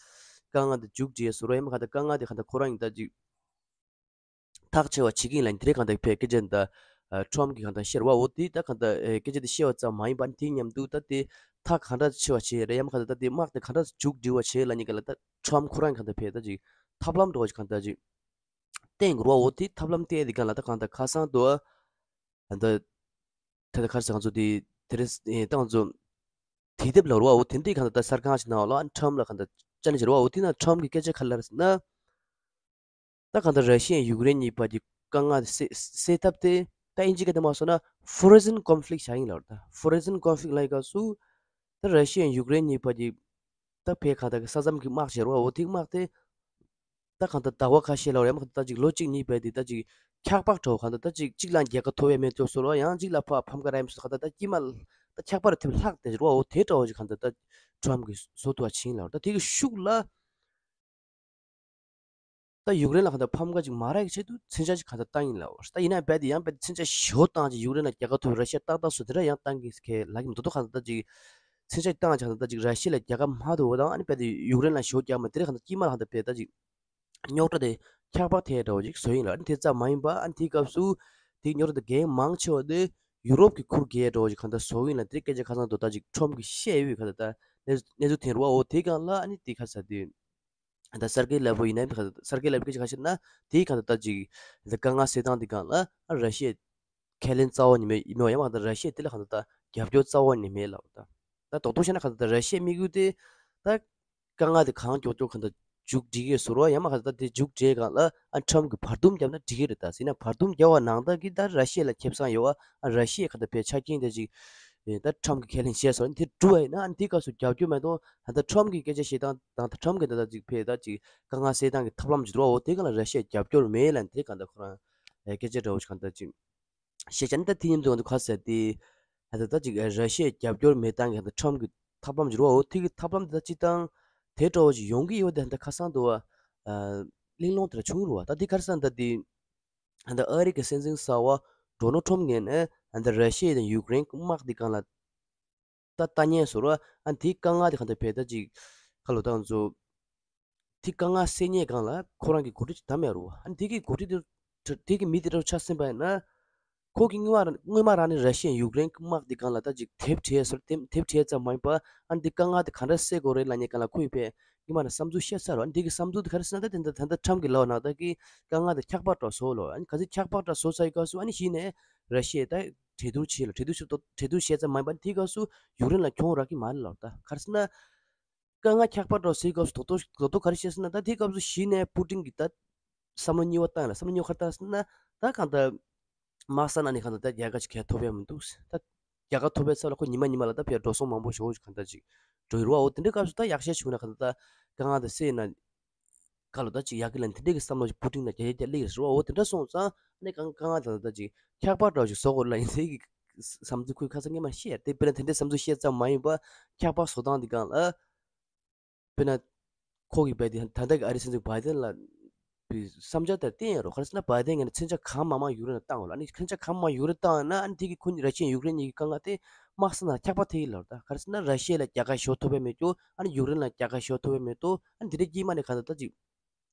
དཀའ་ངལ་དེ་མཇུག་སྒྲིལ་སོ་རོ་ཡང་མ་གང་ལྟར་དཀའ་ངལ་དེ་གང་ལྟར་ཁོ་རང་གི་ད་ཅིག་ཐག་ཆེ་བ་བྱེད་ཀྱི་ཡིན་ལ་དེ་རིང་གང་ལྟར་ཕེ་སྐད་ཆ་འདི་ཊམ་གྱིས་གང་ལྟར་བཤད་ར་བ་འོ་དེ་ད་གང་ལྟར་སྐད་ཆ་འདི་བཤད་པ་ཙམ་མ་ཡིན་པ་ནི་དེའི་མཉམ་དུ་ད་དེ་ཐག་གང་འདྲ་ཆེ་བ་བྱེད་རེད་ཡང་མ་གང་ལྟར་ད་དེ་དམག་དེ་གང་འདྲ་མཇུག་སྒྲིལ་བ་བྱེད་ལ་ཉིན་ག་ལ་ད་ཊམ་ཁོ་རང་གང་ལྟར་ཕེ་ད་ཅིག་ཐབས་ལམ་འགྲོ་བ་ཞིག་གང་ལྟར་ཅིག་བསྟན་དགོས་ར་བ་འོ་དེ་ཐབས་ལམ་བསྟན་དེ་གང་ལ་ད་གང་ལྟར་ཁ་སང་དུ་ད་ད་ད་ག་རེ་ཟེར་ང་ཚོ་དེ་དེ་རེད་ད་ང་ཚོ་དེ་དེབ་ལ་ར་བ་འོ་དེ་འདྲའི་གང་ལྟར་ད་གསར་ཁང་ཞིག་ནང་ལ་ཊམ་ལ་གང་ལྟར་ཅན་ཞིག་ར་བ་འོ་དེ་ན་ཊམ་གྱི་སྐད་ཆ་ག་ལ་རེད་ཟེར་ན། ད་གང་ལྟར་ར་ཤི་ཡ་ཡུཀ་རེན་གཉིས་བར་གྱི་དཀའ་ངལ་དེ་སེལ་སེལ་ཐབས་དེ་ད་ཨིན་ཇི་སྐད་དུ་མ་སོང་ན་frozen conflict བྱ་ཡིན་ལབ་རེད། ད་frozen conflict ལབ་ཡི་སྐབས་སུ་ད་ར་ཤི་ཡ་ཡུཀ་རེན་གཉིས་བར་གྱི་ད་ཕེ་གང་ལྟར་གི་ས་མཚམས་ཀྱི་དམག་བྱེད་རོགས་འོ་དེ་དམག་དེ་ད་གང་ལྟར་ཟླ་བ་ཁ་ཤས་ལབ་རེད་ཡང་མ་གང་ལྟར་ད་ཅིག་ལོ་གཅིག་གཉིས་བར་དེ་ད་ཅིག་འཁྱག་པ་འདྲ་བོ་གང་ལྟར་ད་ཅིག་གཅིག་ལ་རྒྱལ་ཁ་ཐོབ་ཡ་མེད་ཚོད་སོ་རོ་ཡང་གཅིག་ལ་ཕ་ཕམ་ཁ་ར་ཡ་མེད་ཚོད་གང་ལྟར་ད་དཀྱིལ་མ་ད་འཁྱག་པ་ར་ཐེབས་ལྷག་དེ་རོ་འོ་དེ་འདྲ་བོ་ཅིག་གང་ལྟར་ད་ཊམ་གྱིས་བཟོ་ཐུབ་པ་ཕྱིན་ལབ་རེད། ད་དེ་གི་ཤུགས་ལ། ད་ཡུཀ་རེན་ལ་གང་ལྟར་ཕམ་ཁ་ཅིག་མ་རག་གི་ཆེད་དུ་མཚོན་ཆ་ཅིག་གང་ལྟར་བཏང་ཡིན་ལབ། ད་ཡིན་ན་རྦད་དེ་ཡང་རྦད་དེ་མཚོན་ཆ་ཞེ་པོ་བཏང་ཅིག་ཡུཀ་རེན་ལ་རྒྱལ་ཁ་ཐོབ་ར་ཤི་ཡ་ཏག་ཏག་བཟོ་དེ་འདྲ་ཡང་བཏང་གི་ཁེ་ལབ་ཀྱི་མི་འདུག་ད་གང་ལྟར་ད་ཅིག་མཚོན་ཆ་བཏང་ཅིག་གང་ལྟར་ད་ཅིག་ར་ཤི་ཡ་ལ་རྒྱལ་ཁ་མ་ཐོབ་བ་དང་ཨ་ནི་རྦད་དེ་ཡུཀ་རེན་ལ་ཞེ་པོ་རྒྱག་མ་དེ་རེད་གང་ལྟར་དཀྱིལ་མ་ལ་གང་ལྟར་རྦད་ད་ཅིག་རྙོག་དྲ་དེ་འཁྱག་པ་ཐེབས་འདྲ་བོ་ཅིག་བཟོ་ཡིན་ལབ། ཨ་ནི་དེ་ཙམ་མ་ཡིན་པ་ཨ་ནི་དེའི་སྐབས་སུ་དེའི་རྙོག་དྲ་དེ་གལ་མང་ཆེ་བ་དེ་ཡུ་རོབ་ཀྱི་ཁུར་གེ་འདྲ་བོ་ཅིག་གང་ལྟར་བཟོ་ཡིན་ལབ། དེ་སྐད་ཆ་ཁ་སང་དུ་ད་ཅིག་ཊམ་གྱིས་བཤད་ཡོད་གང་ལྟར་ད་གནས་གནས་ཚུལ་ཐོན་རོགས་འོ་དེ་སྒང་ལ་ཨ་ནི་དེ་ཁ་ས་དེ། ད་སར་ཀེ་ལེབ་རོ་ཡིན་ན་ཡང་སར་ཀེ་ལེབ་རོ་སྐད་ཆ་ཁ་ཤས་ན་དེའི་གང་ལྟར་ད་ཅིག་ད་དཀའ་ངལ་སེལ་སྟངས་དེ་སྒང་ལ་ཨ་ར་ཤི་ཡའི་ཁས་ལེན་རྩ་བ་ནས་མེད་མེད་པ་ཡང་མ་གང་ལྟར་ར་ཤི་ཡ་དེ་ལ་གང་ལྟར་ད་རྒྱབ་སྐྱོར་རྩ་བ་ནས་མེད་ལབ། ད་ད་རྡོག་རྡོག་བཤད་ན་གང་ལྟར་ད་ར་ཤི་ཡའི་དམིགས་ཡུལ་དེ་ད་དཀའ་ངལ་དེ་གང་མགྱོགས་མགྱོགས་གང་ལྟར་མཇུག་སྒྲིལ་གི་བཟོ་རོགས་ཡང་མ་གང་ལྟར་ད་དེ་མཇུག་སྒྲིལ་སྒང་ལ་ཨ་ཊམ་གྱིས་བར་འདུམ་བརྒྱབ་ན་འགྲིག་གི་རེད། ད་ཟེར་ན་བར་འདུམ་བརྒྱབ་པ་ནང་ལྟར་གྱི་ད་ར་ཤི་ཡ་ལ་ཁེ་བཟང་ཡོད་པ་ཨ་ར་ཤི་ཡའི་གང་ལྟར་ཕའི་ཆ་རྐྱེན་དེ་ཅིག་ ད་ཁྲམ་གྱི་ཁས་ལེན་བྱས་སོང་། དེ་འགྲུབ་པ་ཡིན་ན་ཨ་ནི་དེའི་སྐབས་སུ་རྒྱབ་སྐྱོར་མེད་དོ། ད་ལྟ་ཁྲམ་གྱི་སྐད་ཆ་བཤད་སྟངས་དང་ད་ཁྲམ་གྱི་ད་ལྟ་ཅིག་ཕེ་ད་ཅིག་དཀའ་ངལ་སེལ་སྟངས་ཀྱི་ཐབས་ལམ་ཅིག་འདུག་འོ་དེ་ག་ལ་ར་ཤི་ཡ་རྒྱབ་སྐྱོར་མེད་ལ་དེ་ག་ད་ཁོ་རང་སྐད་ཆ་འདྲ་བོ་ཞིག་ག་ད་ཅིག་བཤད་བྱས་ནས། ད་དེ་མཉམ་དུ་ང་ཚོ་ག་ཟེར་ཏེ་ད་ད་ཅིག་ར་ཤི་ཡ་རྒྱབ་སྐྱོར་མེད་སྟངས་ཀྱི་ད་ཁྲམ་གྱི་ཐབས་ལམ་ཅིག་འདུག་འོ་དེ་གི་ཐབས་ལམ་དེ་ད་ཅིག་དང་དེ་འདྲ་བོ་ཞིག་ཡོང་གི་ཡོད་དེ་ད་ཁ་སང་དུ་བ་གླེང་སློང་དེ་འདྲ་བྱུང་རུ་བ། ད་དེ་ག་རེ་ཟེར་ན་ད་དེ། ད་ལྟ་ཨ་རི་གི་སྲིད་འཛིན་གསར་པ་ཌོ་ནལ་ཊམ་ངོས་ནས་ད་ལྟ་ར་ཤི་ཡ་དང་ཡུཀ་རེན་གྱི་དམག་འདི་སྒང་ལ་ད་ལྟ་ཉན་སོང་ར། ཨ་དེའི་དཀའ་ངལ་དེ་གང་ལྟར་བས་ད་ཅིག་ཁ་ལོ་ཏང་ཚོ་དེ་དཀའ་ངལ་སེལ་མཁན་སྒང་ལ་ཁོ་རང་གི་འགོ་ཁྲིད་ཅིག་བདམས་ཡ་རུ། ཨ་དེ་གི་འགོ་ཁྲིད་དེ་དེ་གི་མི་དེ་འདྲ་ཆགས་ཟིན་པ་ཡིན་ན། ཁོ་གི་སྔོན་མ་རང་སྔོན་མ་རང་ནས་ར་ཤི་ཡ་ཡུཀ་རེན་གྱི་དམག་འདི་སྒང་ལ་ད་ཅིག་དེབ་བྲིས་སོ། དེབ་དེབ་བྲིས་ཙམ་མ་ཡིན་པ་ཨ་འདི་དཀའ་ངལ་དེ་ག་འདྲ་སེལ་དགོས་རེད་ལབ་མཁན་སྒང་ལ་ཁོ་ཡི་ཕའི་སྔོན་མ་ནས་བསམ་ཚུལ་བཤད་ཚར་རོ། ཨ་འདི་གི་བསམ་ཚུལ་དེ་ག་རེ་ཟེར་ན་ད་དེ་འདྲ་ད་ལྟ་ཁྲམ་གྱི་ལབ་ནང་ད་གི་དཀའ་ངལ་དེ་འཁྱག་པ་འདྲ་བཟོ་ལོ། ཨ་ནི་ག་ཚོད་འཁྱག་པ་འདྲ་བཟོ་ཚར་ཡི་སྐབས་སུ་ཨ་ནི་གཞི་ནས་ར་ཤི་ཡས་ད་གྲོས་བསྡུར་བྱས་ལ་གྲོས་བསྡུར་བྱས་གྲོས་བསྡུར་བྱས་ཙམ་མ་ཡིན་པ་དེའི་སྐབས་སུ་ཡུཀ་རེན་ལ་གྱོང་རག་གི་མ་རེད་ལབ། ད་ག་རེ་ཟེར་ན། དཀའ་ངལ་འཁྱག་པ་འདྲ་བོ་སེལ་སྐབས་སུ་རྡོག་རྡོག་རྡོག་རྡོག་ག་རེ་བཤད་ཟེར་ན། ད་དེའི་སྐབས་སུ་གཞི་ནས་པུ་ཏིན་གྱིས་ད་བསམ་བློ་གཉིས་པ་བཏང་ཡ་ལ། བསམ་བློ་གཉིས་པ་ག་རེ་བཏང་ཟེར་ན། ད་གང་ལྟར་དམག་ས་ནང་ནས་གང་ལྟར་ད་རྒྱལ་ཁ་ཅིག་གས་ཐོབ་ཡ་མི་འདུག་ད་རྒྱལ་ཁ་ཐོབ་པའི་ཚབ་ལ་ཁོ་ཉི་མ་ཉི་མ་ལ་ད་ཕར་འགྲོ་སོང་མང་པོ་ཞེ་པོ་ཅིག་གང་ལྟར་ཅིག་འགྲོ་ཡི་རུ་བ། འོ་དེ་འདྲའི་སྐབས་སུ་ད་ཡག་ཤས་བྱུང་ན་གང་ལྟར་ད་དཀའ་ངལ་དེ་སེལ་ན། ཁ་ལོ་ད་ཅིག་ཡག་གི་ལ་དེ་འདྲས་ཀྱི་བསམ་བློ་ཞིག་པུ་ཏིན་ལ་རྒྱ་ཡེ་རྒྱ་སླེབས་རེད་བ། འོ་དེ་འདྲ་སོང་ཙང་ནས་གང་གང་ང་ད་ད་ཅིག་འཁྱག་པ་འདྲ་ཞིག་བཟོ་དགོས་ལ་ཡིན་ཟེར་གི་བསམ་ཚུལ་ཁོའི་ཁ་སང་ངས་མ་བཤད་དེ། དཔེར་ན་དེ་འདྲས་བསམ་ཚུལ་བཤད་ཙམ་མ་ཡིན་པ་འཁྱག་པ་བཟོ་སྟངས་འདི་གང་ལ། དཔེར་ན་ཁོ་གི་བས་དེ་ད་ལྟ་གི་ཨ་རི་སྲིད་འཛིན་བྷའི་ཏན་ལ་བསམ་འཆར་དེར་བསྟན་ཡོད་རོ། ག་རེ་ཟེར་ན་བྷའི་ཏན་ངས་ནས་མཚོན་ཆ་གང་མང་མང་ཡུཀ་རེན་ལ་བཏང་དགོས་ལ། ཨ་ནི་མཚོན་ཆ་གང་མང་ཡུཀ་རེན་བཏང་ཡོད་ན་ཨ་ནི་དེ་གི་ཁོ་གཉིས་ར་ཤི་ཡ་ཡུཀ་རེན་གཉིས་ཀྱི་དཀའ་ངལ་དེ་དམག་ས་ནང་འཁྱག་པ་ཐེབས་ཡི་ལབ། ད་ག་རེ་ཟེར་ན་ར་ཤི་ཡ་ལ་རྒྱལ་ཁ་ཤོར་ཐུབ་པའི་མེད་དོ། ཨ་ནི་ཡུཀ་རེན་ལ་རྒྱལ་ཁ་ཤོར་ཐུབ་པའི་མེད་དོ། ཨ་ནི་དེ་འདྲའི་དཀྱིལ་མ་ནས་གང་ལྟར་ད་ཅིག་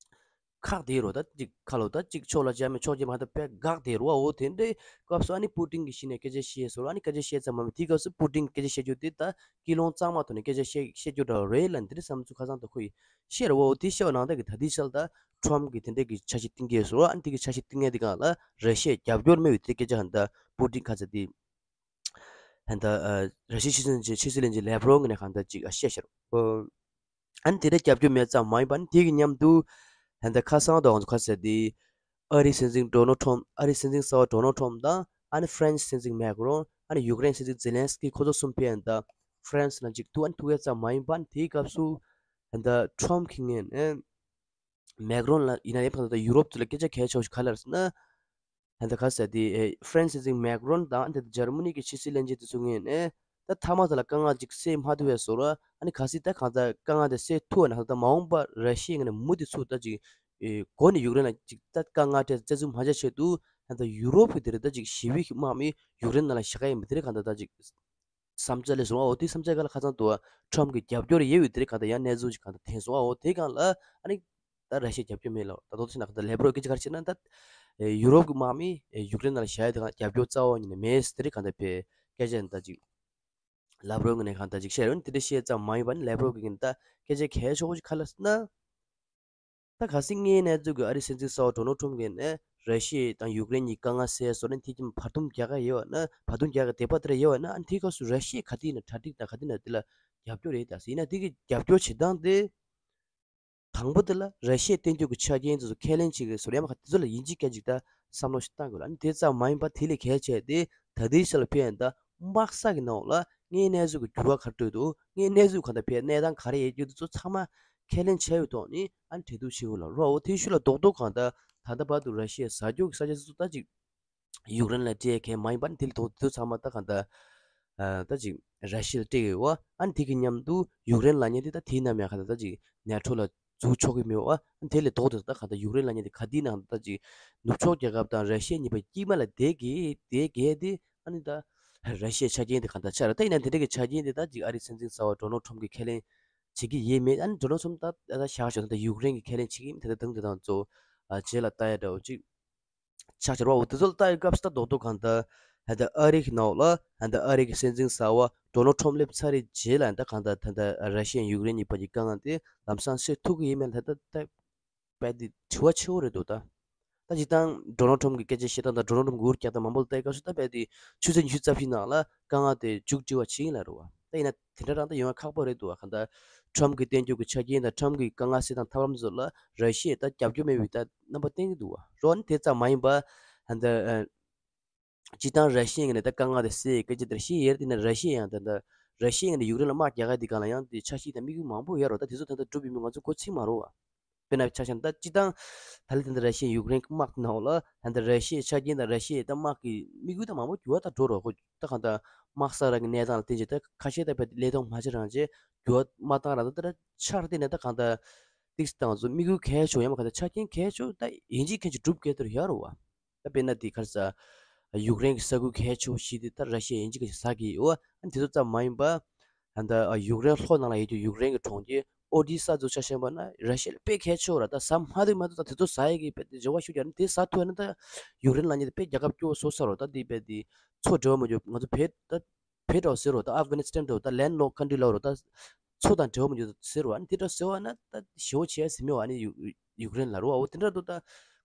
ཁག་དེ་རོ། ད་ཅིག་ཁ་ལོ་ད་ཅིག་ཕྱོགས་ལ་བཅར་མེད་ཕྱོགས་ཀྱི་མ་ད་པད་འགག་དེ་རོ། འོ་དེ་འདྲའི་སྐབས་སུ་ཨ་ནི་པུ་ཏིན་གྱི་གཞི་ནས་སྐད་ཆ་བཤད་སོང་ར། ཨ་ནི་སྐད་ཆ་བཤད་ཙམ་མ་མེད་དེའི་སྐབས་སུ་པུ་ཏིན་གྱི་སྐད་ཆ་བཤད་རྒྱུ་དེ་ད་ཀི་ལོང་གཙང་མ་ཐོག་ནས་སྐད་ཆ་བཤད་བཤད་རྒྱུ་འདྲ་བ་རེད་ལ་འདི་འདྲའི་བསམ་ཚུལ་ཁ་སང་ད་ཁོ་ཡི་བཤད་རོ། འོ་དེ་བཤད་པ་ནང་ད་གི་ད་དེའི་ཆ་ལ་ད་ཁྲམ་གྱི་དེ་འདྲའི་གི་འཆར་གཞི་བཏིང་གི་སོང་ར། ཨ་ནི་དེ་གི་འཆར་གཞི་བཏིང་ཡས་དེ་སྒང་ལ་ར་ཤི་ཡས་རྒྱབ་སྐྱོར་མེད་པའི་དེ་སྐད་ཆ་གང་ད་པུ་ཏིན་ཁ་ཚ་དེ་ཧན་ད་ར་ཤི་ཡའི་ཕྱི་སྲིད་ལྷན་ཅིག་ཕྱི་སྲིད་ལྷན་ཅིག་ལེབ་རོབ་ངོས་ནས་གང་ད་ཅིག་བཤད་ཤར། ཨ་ནི་དེ་འདྲ་རྒྱབ་སྐྱོར་མེད་ཙམ་མ་ཡིན་པ་ནི་དེ་གི་མཉམ་དུ་ཧན་ད་ཁ་སང་དང་ཁ་ཚ་དེ་ཨ་རིའི་སྲིད་འཛིན་ཌོ་ནལ་ཁྲོམ། ཨ་རིའི་སྲིད་འཛིན་གསར་པ་ཌོ་ནལ་ཁྲོམ་དང་ཨ་ནི་ཧྥ་རན་སི་སྲིད་འཛིན་མེག་རོན། ཨ་ནི་ཡུཀ་རེན་སྲིད་འཛིན་ཛེ་ལན་སི་ཀི་ཁོ་ཚོ་གསུམ་ཕེབས་ཡིན་ད་ཧྥ་རན་སི་ལ་ཅིག་ཐུག་ཨ་ནི་ཐུག་ཡས་ཙམ་མ་ཡིན་པ་ནི་དེའི་སྐབས་སུ་ཧན་ད་ཁྲོམ་གྱི་ངོས་ནས་མེག་རོན་ལ་ཡིན་ན་ཡང་ཕན་ད་ཡུ་རོབ་ཚོ་ལ་སྐད་ཆ་གལ་ཆེ་བ་ཞིག་ག་རེ་ཟེར་ན། ཧན་ད་ག་ཟེར་དེ་ཧྥ་རན་སི་སྲིད་འཛིན་མེག་རོན་དང་ཨ་ནི་ད་འཇར་མ་ནི་གི་ཕྱི་སྲིད་བློན་ཆེན་དེ་ཚོ་ངོས་ནས་ད་མཐའ་མ་དེ་ལ་དཀའ་ངལ་ཅིག་སེལ་མ་ཐུབ་པའི་བཟོ་འདྲ། ཨ་ནི་གལ་སྲིད་ད་གང་ལྟར་དཀའ་ངལ་དེ་སེལ་ཐུབ་པ་ན་ད་མ་འོངས་པ་ར་ཤི་ཡའི་ངོས་ནས་མུ་མཐུད་ཚུར་ད་ཅིག་ཨེ་འགོ་ནས་ཡུཀ་རེན་ལ་ཅིག་ད་དཀའ་ངལ་སྤྲད་རྩ་འཛུགས་མ་བྱ་ཆེད་དུ་ད་ལྟ་ཡུ་རོབ་ཀྱི་དེ་རེད་ད་ཅིག་ཞི་བའི་དམག་མི་ཡུཀ་རེན་ནང་ལ་བཞག་ག་ཡིན་པ་དེ་རེད། གང་ལྟར་ད་ཅིག་བསམ་འཆར་སླེབས་སོང་ཨ། འོ་དེ་བསམ་འཆར་ག་ལ་ཁ་སང་དུ་ཁྲམ་གྱི་རྒྱབ་སྐྱོར་ཡོད་པའི་དེ་རེད། གང་ལྟར་ཡང་གནས་ཚུལ་ཅིག་གང་ལྟར་ཐོན་སོང་ཨ། འོ་དེ་གང་ལ་ཨ་ནི་ད་ར་ཤི་ཡ་རྒྱབ་སྐྱོར་མེད་ལ་ད་དོ་ཚོད་ན་གང་ལྟར་ལེབ་རོབ་སྐད་ཆ་ག་རེ་བཤད་ན་ད་ཡུ་རོབ་ཀྱི་དམག་མི་ཡུཀ་རེན་ནང་ལ་བཞག་ཡ་དེ་གང་རྒྱབ་སྐྱོར་རྩ་བ་ཉིད་ནས་མེད་དེ་རེད། གང་ལྟར་བས་སྐད་ཆ་ནི་ད་ཅིག་ལེབ་རོབ་ངོས་ནས་གང་ལྟར་ཅིག་བཤད་རོགས་དེ་འདྲ་བཤད་ཙམ་མ་ཡིན་པ་ནི་ལེབ་རོབ་ཀྱི་ངོས་ནས་ད་སྐད་ཆ་གལ་ཆེ་བོ་ཞིག་ག་ལ་ཟེར་ན། ད་གལ་སྲིད་སྔོན་གནས་ཚུལ་གྱི་ཨ་རིའི་སྲིད་འཛིན་གསར་པ་ཌོ་ནལ་ཁྲོམ་གྱིས་ནས་ར་ཤི་ཡ་དང་ཡུཀ་རེན་གཉིས་དཀའ་ངལ་སེལ་བཟོ་ནས་དེ་ཀྱི་བར་འདུམ་རྒྱག་ག་ཡོད་ན། བར་འདུམ་རྒྱག་ག་དེ་པ་དེ་ར་ཡོད་ན། ཨ་ནི་དེའི་སྐབས་སུ་ར་ཤི་ཡས་ག་དུས་ཡིན་ན་གྲ་སྒྲིག་དང་ག་དུས་ཡིན་ན་དེ་ལ་རྒྱབ་སྐྱོར་རེད། ད་ཟེར་ཡིན་ན་དེ་གི་རྒྱབ་སྐྱོར་བྱེད་སྟངས་དེ་དང་པོ་དེ་ལ་ར་ཤི་ཡའི་བསྟན་རྒྱུ་གི་ཆ་རྐྱེན་དེ་ཚོ་ཁས་ལེན་བྱེད་དགོས་ཟེར་ཡ་མ་ག་དེ་ཚོ་ལ་ཡིན་གཅིག་མིན་གཅིག་ད་བསམ་བློ་ཞིག་བཏང་དགོས་ལ། ཨ་ནི་དེ་ཙམ་མ་ཡིན་པ་དེ་ལས་གལ་ཆེ་དེ་ད་ལྟའི་ཆ་ལ་ཕན་ཡོན་ད་དམག་ས་གི་ནང་ལ་སྔོན་གནས་ཚུལ་གྱི་འགྱུར་བ་ག་རེ་འགྲོ་འདུག་སྔོན་གནས་ཚུལ་གང་ལྟར་ཕན་གནས་སྟངས་ག་རེ་ཡོད་རྒྱུ་དེ་ཚོ་ཚང་མ་ཁས་ལེན་བྱས་པའི་ཐོག་ནས་ཨ་ནི་གྲོས་བསྡུར་བྱེད་དགོས་ལ། རོ་འོ་དེའི་ཤུལ་ལ་རྡོག་རྡོག་གང་ལྟར་ད་ལྟ་བར་དུ་ར་ཤི་ཡའི་ཟ་རྒྱུ་གི་ས་ཆ་དེ་ཚོ་ད་ཅིག་ཡུཀ་རེན་ལ་སྤྲད་མཁན་མ་ཡིན་པ་ནི་དེ་ལ་རྡོག་རྡོག་ཚང་མ་ད་གང་ལྟར་ད་ཅིག་ར་ཤི་ཡ་ལ་སྤྲད་ཡོད་བ། ཨ་ནི་དེ་གི་མཉམ་དུ་ཡུཀ་རེན་ལབ་མཁན་དེ་ད་དེའི་ནང་ཡང་གང་ལྟར་ད་ཅིག་ནེ་ཊོ་ལ་འཛུལ་ཆོག་གི་མེད་པ། ཨ་ནི་དེ་ལས་ལྡོག་སྟེ་ད་གང་ལྟར་ཡུཀ་རེན་ལབ་མཁན་དེ་ག་དུས་ནའང་ད་ཅིག་ནུབ་ཕྱོགས་རྒྱལ་ཁབ་དང་ར་ཤི་ཡ་གཉིས་པོ་དཀྱིལ་མ་ལ་བསྡད་གི་བསྡད་གི་དེ། ཨ་ནི་ད་ར་ཤི་ཡའི་ཆ་རྐྱེན་དེ་གང་ལྟར་ཆགས་རེད། ད་ཡིན་ན་དེ་འདྲ་གི་ཆ་རྐྱེན་དེ་ད་ཅིག་ཨ་རིའི་སྲིད་འཛིན་གསར་པ་ཌོ་ནལ་ཁྲོམ་གྱིས་ཁས་ལེན་བྱེད་ཀྱི་ཡོད་མེད། ཨ་ནི་ཌོ་ནལ་ཁྲོམ་ད་ད་བཞག་ཆོག་ད་ཡུཀ་རེན་གྱིས་ཁས་ལེན་བྱེད་ཀྱི་ཡོད་མེད་དེ་ད་དང་དེ་དང་གཙོ་བོ་རྗེས་ལ་ལྟ་ཡ་འདྲ་བོ་ཅིག་ཆགས་ཆེར་བ། འོ་དེ་ཚོ་ལ་ལྟ་ཡི་སྐབས་སུ་ད་རྡོག་རྡོག་གང་ལྟར་ཧན་ད་ཨ་རི་གི་ནང་ལ་ཧན་ད་ཨ་རི་གི་སྲིད་འཛིན་གསར་པ་ཌོ་ནལ་ཁྲོམ་སླེབས་ཚར་རེད་རྗེས་ལ་ཧན་ད་གང་ལྟར་ད་ལྟ་ར་ཤི་ཡ་ཡུཀ་རེན་གཉིས་བར་གྱི་དཀའ་ངལ་དེ་ལམ་སང་སེལ་ཐུབ་ཀྱི་ཡིན་མིན་ད་ལྟ་ད་དཔེ་དེ་དྲི་བ་ཆེ་བོ་རེད་འདུག་ད་ད་སྤྱིར་བཏང་ཌོ་ནལ་ཁྲོམ་གི་སྐད་ཆ་བཤད་སྟངས་དང་ཌོ་ནལ་ཁྲོམ་གི་འུར་རྒྱག་སྟངས་མང་པོ་ལ་ལྟ་ཡི་སྐབས་སུ་ད་དཔེ་དེ་ཆུ་ཚོད་ཉི་ཤུ་རྩ་བཞི་ནང་ལ་དཀའ་ངལ་དེ་མཇུག་སྒྲིལ་བ་བྱེད་ཡིན་ལ་རེད་བ། ད་ཡིན་ན་དེ་འདྲ་རང་ད་ཡོང་ཡ་ཁག་པོ་རེད་འདུག་བ། གང་ལྟར་ཁྲམ་གྱི་བསྟན་རྒྱུ་གི་ཆ་རྐྱེན་དང་ཁྲམ་གྱི་དཀའ་ངལ་སེལ་སྟངས་ཐབས་ལམ་ཚོ་ལ་ར་ཤི་ཡས་ད་རྒྱབ་སྐྱོར་མེད་པའི་ད་རྣམ་པ་བསྟན་གྱི་འདུག་བ། རོ་ནི་དེ་ཙམ་མ་ཡིན་པ་ཧན་ད་ སྤྱིར་བཏང་ར་ཤི་ཡའི་ངོས་ནས་ད་དཀའ་ངལ་དེ་སེལ་སྐད་ཆ་དེ་ར་ཤི་ཡ་ཡར་དེ་ན་ར་ཤི་ཡ་ཡང་ད་ད་ར་ཤི་ཡའི་ངོས་ནས་ཡུཀ་རེན་ལ་དམག་རྒྱག་ག་དེ་གང་ལ་ཡང་དེ་འཆར་གཞི་དང་དམིགས་ཡུལ་མང་པོ་ཡོད་རེད། ད་དེ་ཚོ་ད་ལྟ་འགྲུབ་ཡོད་མེད་ང་ཚོ་མགོ་ཚོད་མ་རེད་བ། དཔེར་ན་ཆ་བཞག་ན་ད་སྤྱིར་བཏང་ད་ལྟ་དེ་འདྲ་ར་ཤི་ཡ་ཡུཀ་རེན་གྱི་དམག་གི་ནང་ལ་ད་ལྟ་ར་ཤི་ཡའི་ཆ་རྐྱེན་དང་ར་ཤི་ཡའི་ད་དམག་གི་དམིགས་ཡུལ་དང་མང་པོ་འགྱུར་བ་ད་འགྲོ་རོགས་ཁོ་ད་གང་ལྟར་དམག་ས་རང་གི་གནས་སྟངས་ལ་བརྟེན་བྱས་ད་ཁ་ཤས་ད་བལ་ལས་ཐོག་མ་བྱེད་རང་བྱས་འགྱུར་བ་མ་བཏང་རང་ད་ད་ཆར་བལྟས་ནས་ད་གང་ལྟར་ཏིག་སི་དང་ཚོ་དམིགས་ཡུལ་གལ་ཆེ་བ་ཡང་མ་གང་ལྟར་ཆ་རྐྱེན་གལ་ཆེ་བ་ད་ཡིན་གཅིག་མཁན་གཅིག་སྒྲུབ་དགོས་དོན་ཡོད་རེད་བ། ད་དཔེར་ན་དེ་ག་རེ་ཟ། ཡུཀ་རེན་གྱི་ས་ཁུལ་གལ་ཆེ་བོ་ཞིག་དེ་ད་ར་ཤི་ཡ་ཡིན་གཅིག་གི་ཟ་གི་ཡོད། ཨ་ནི་དེ་ཚོ་ཙམ་མ་ཡིན་པ། ད་ལྟ་ཡུཀ་རེན་ལྷོ་ནང་ལ་ཡོད་རྒྱུ་ཡུཀ་རེན་གྱི་གྲོང་ཁྱེར་ཨོ་ཌི་ས་ཚོ་ཆ་བཞག་པ་ན་ར་ཤི་ཡ་ལ་དཔེ་གལ་ཆེ་བོ་ར། ད་ཟ་མ་ཐུབ་མ་ཐུབ་ད་དེ་ཚོ་ཟ་ཡ་གི་དཔེ་དེ་རེ་བ་ཞུ་རྒྱུ་ཨ་ནི་དེ་ཟ་ཐུབ་ན་ད་ཡུཀ་རེན་ལ་ཉེ་དེ་དཔེ་རྒྱལ་ཁབ་སྐྱོ་བོ་བཟོ་ས་རོ། ད་དེ་དཔེ་དེ་ཚོ་འབྲེལ་བ་མ་རྒྱུ་ང་ཚོ་བེད་ད་བེད་འགྲོ་ཟེར་རོ། ད་ཨབ་གྷ་ནི་སི་ཐན་འགྲོ་ད་ལེན་ལོག་ཁན་ཊི་རི་ལ་རོ་ད། མཚོ་དང་འབྲེལ་བ་མི་འདུག་ཟེར་བ་ནི་དེ་འདྲ་ཟེར་བ་ན་ད་ཞེ་བོ་བྱས་ཟིན་མེད་བ་ནི་ཡུ་ཡུཀ་རེན་ལ་རུ་བ་འོ་དེ་འདྲ་འདུག་ད་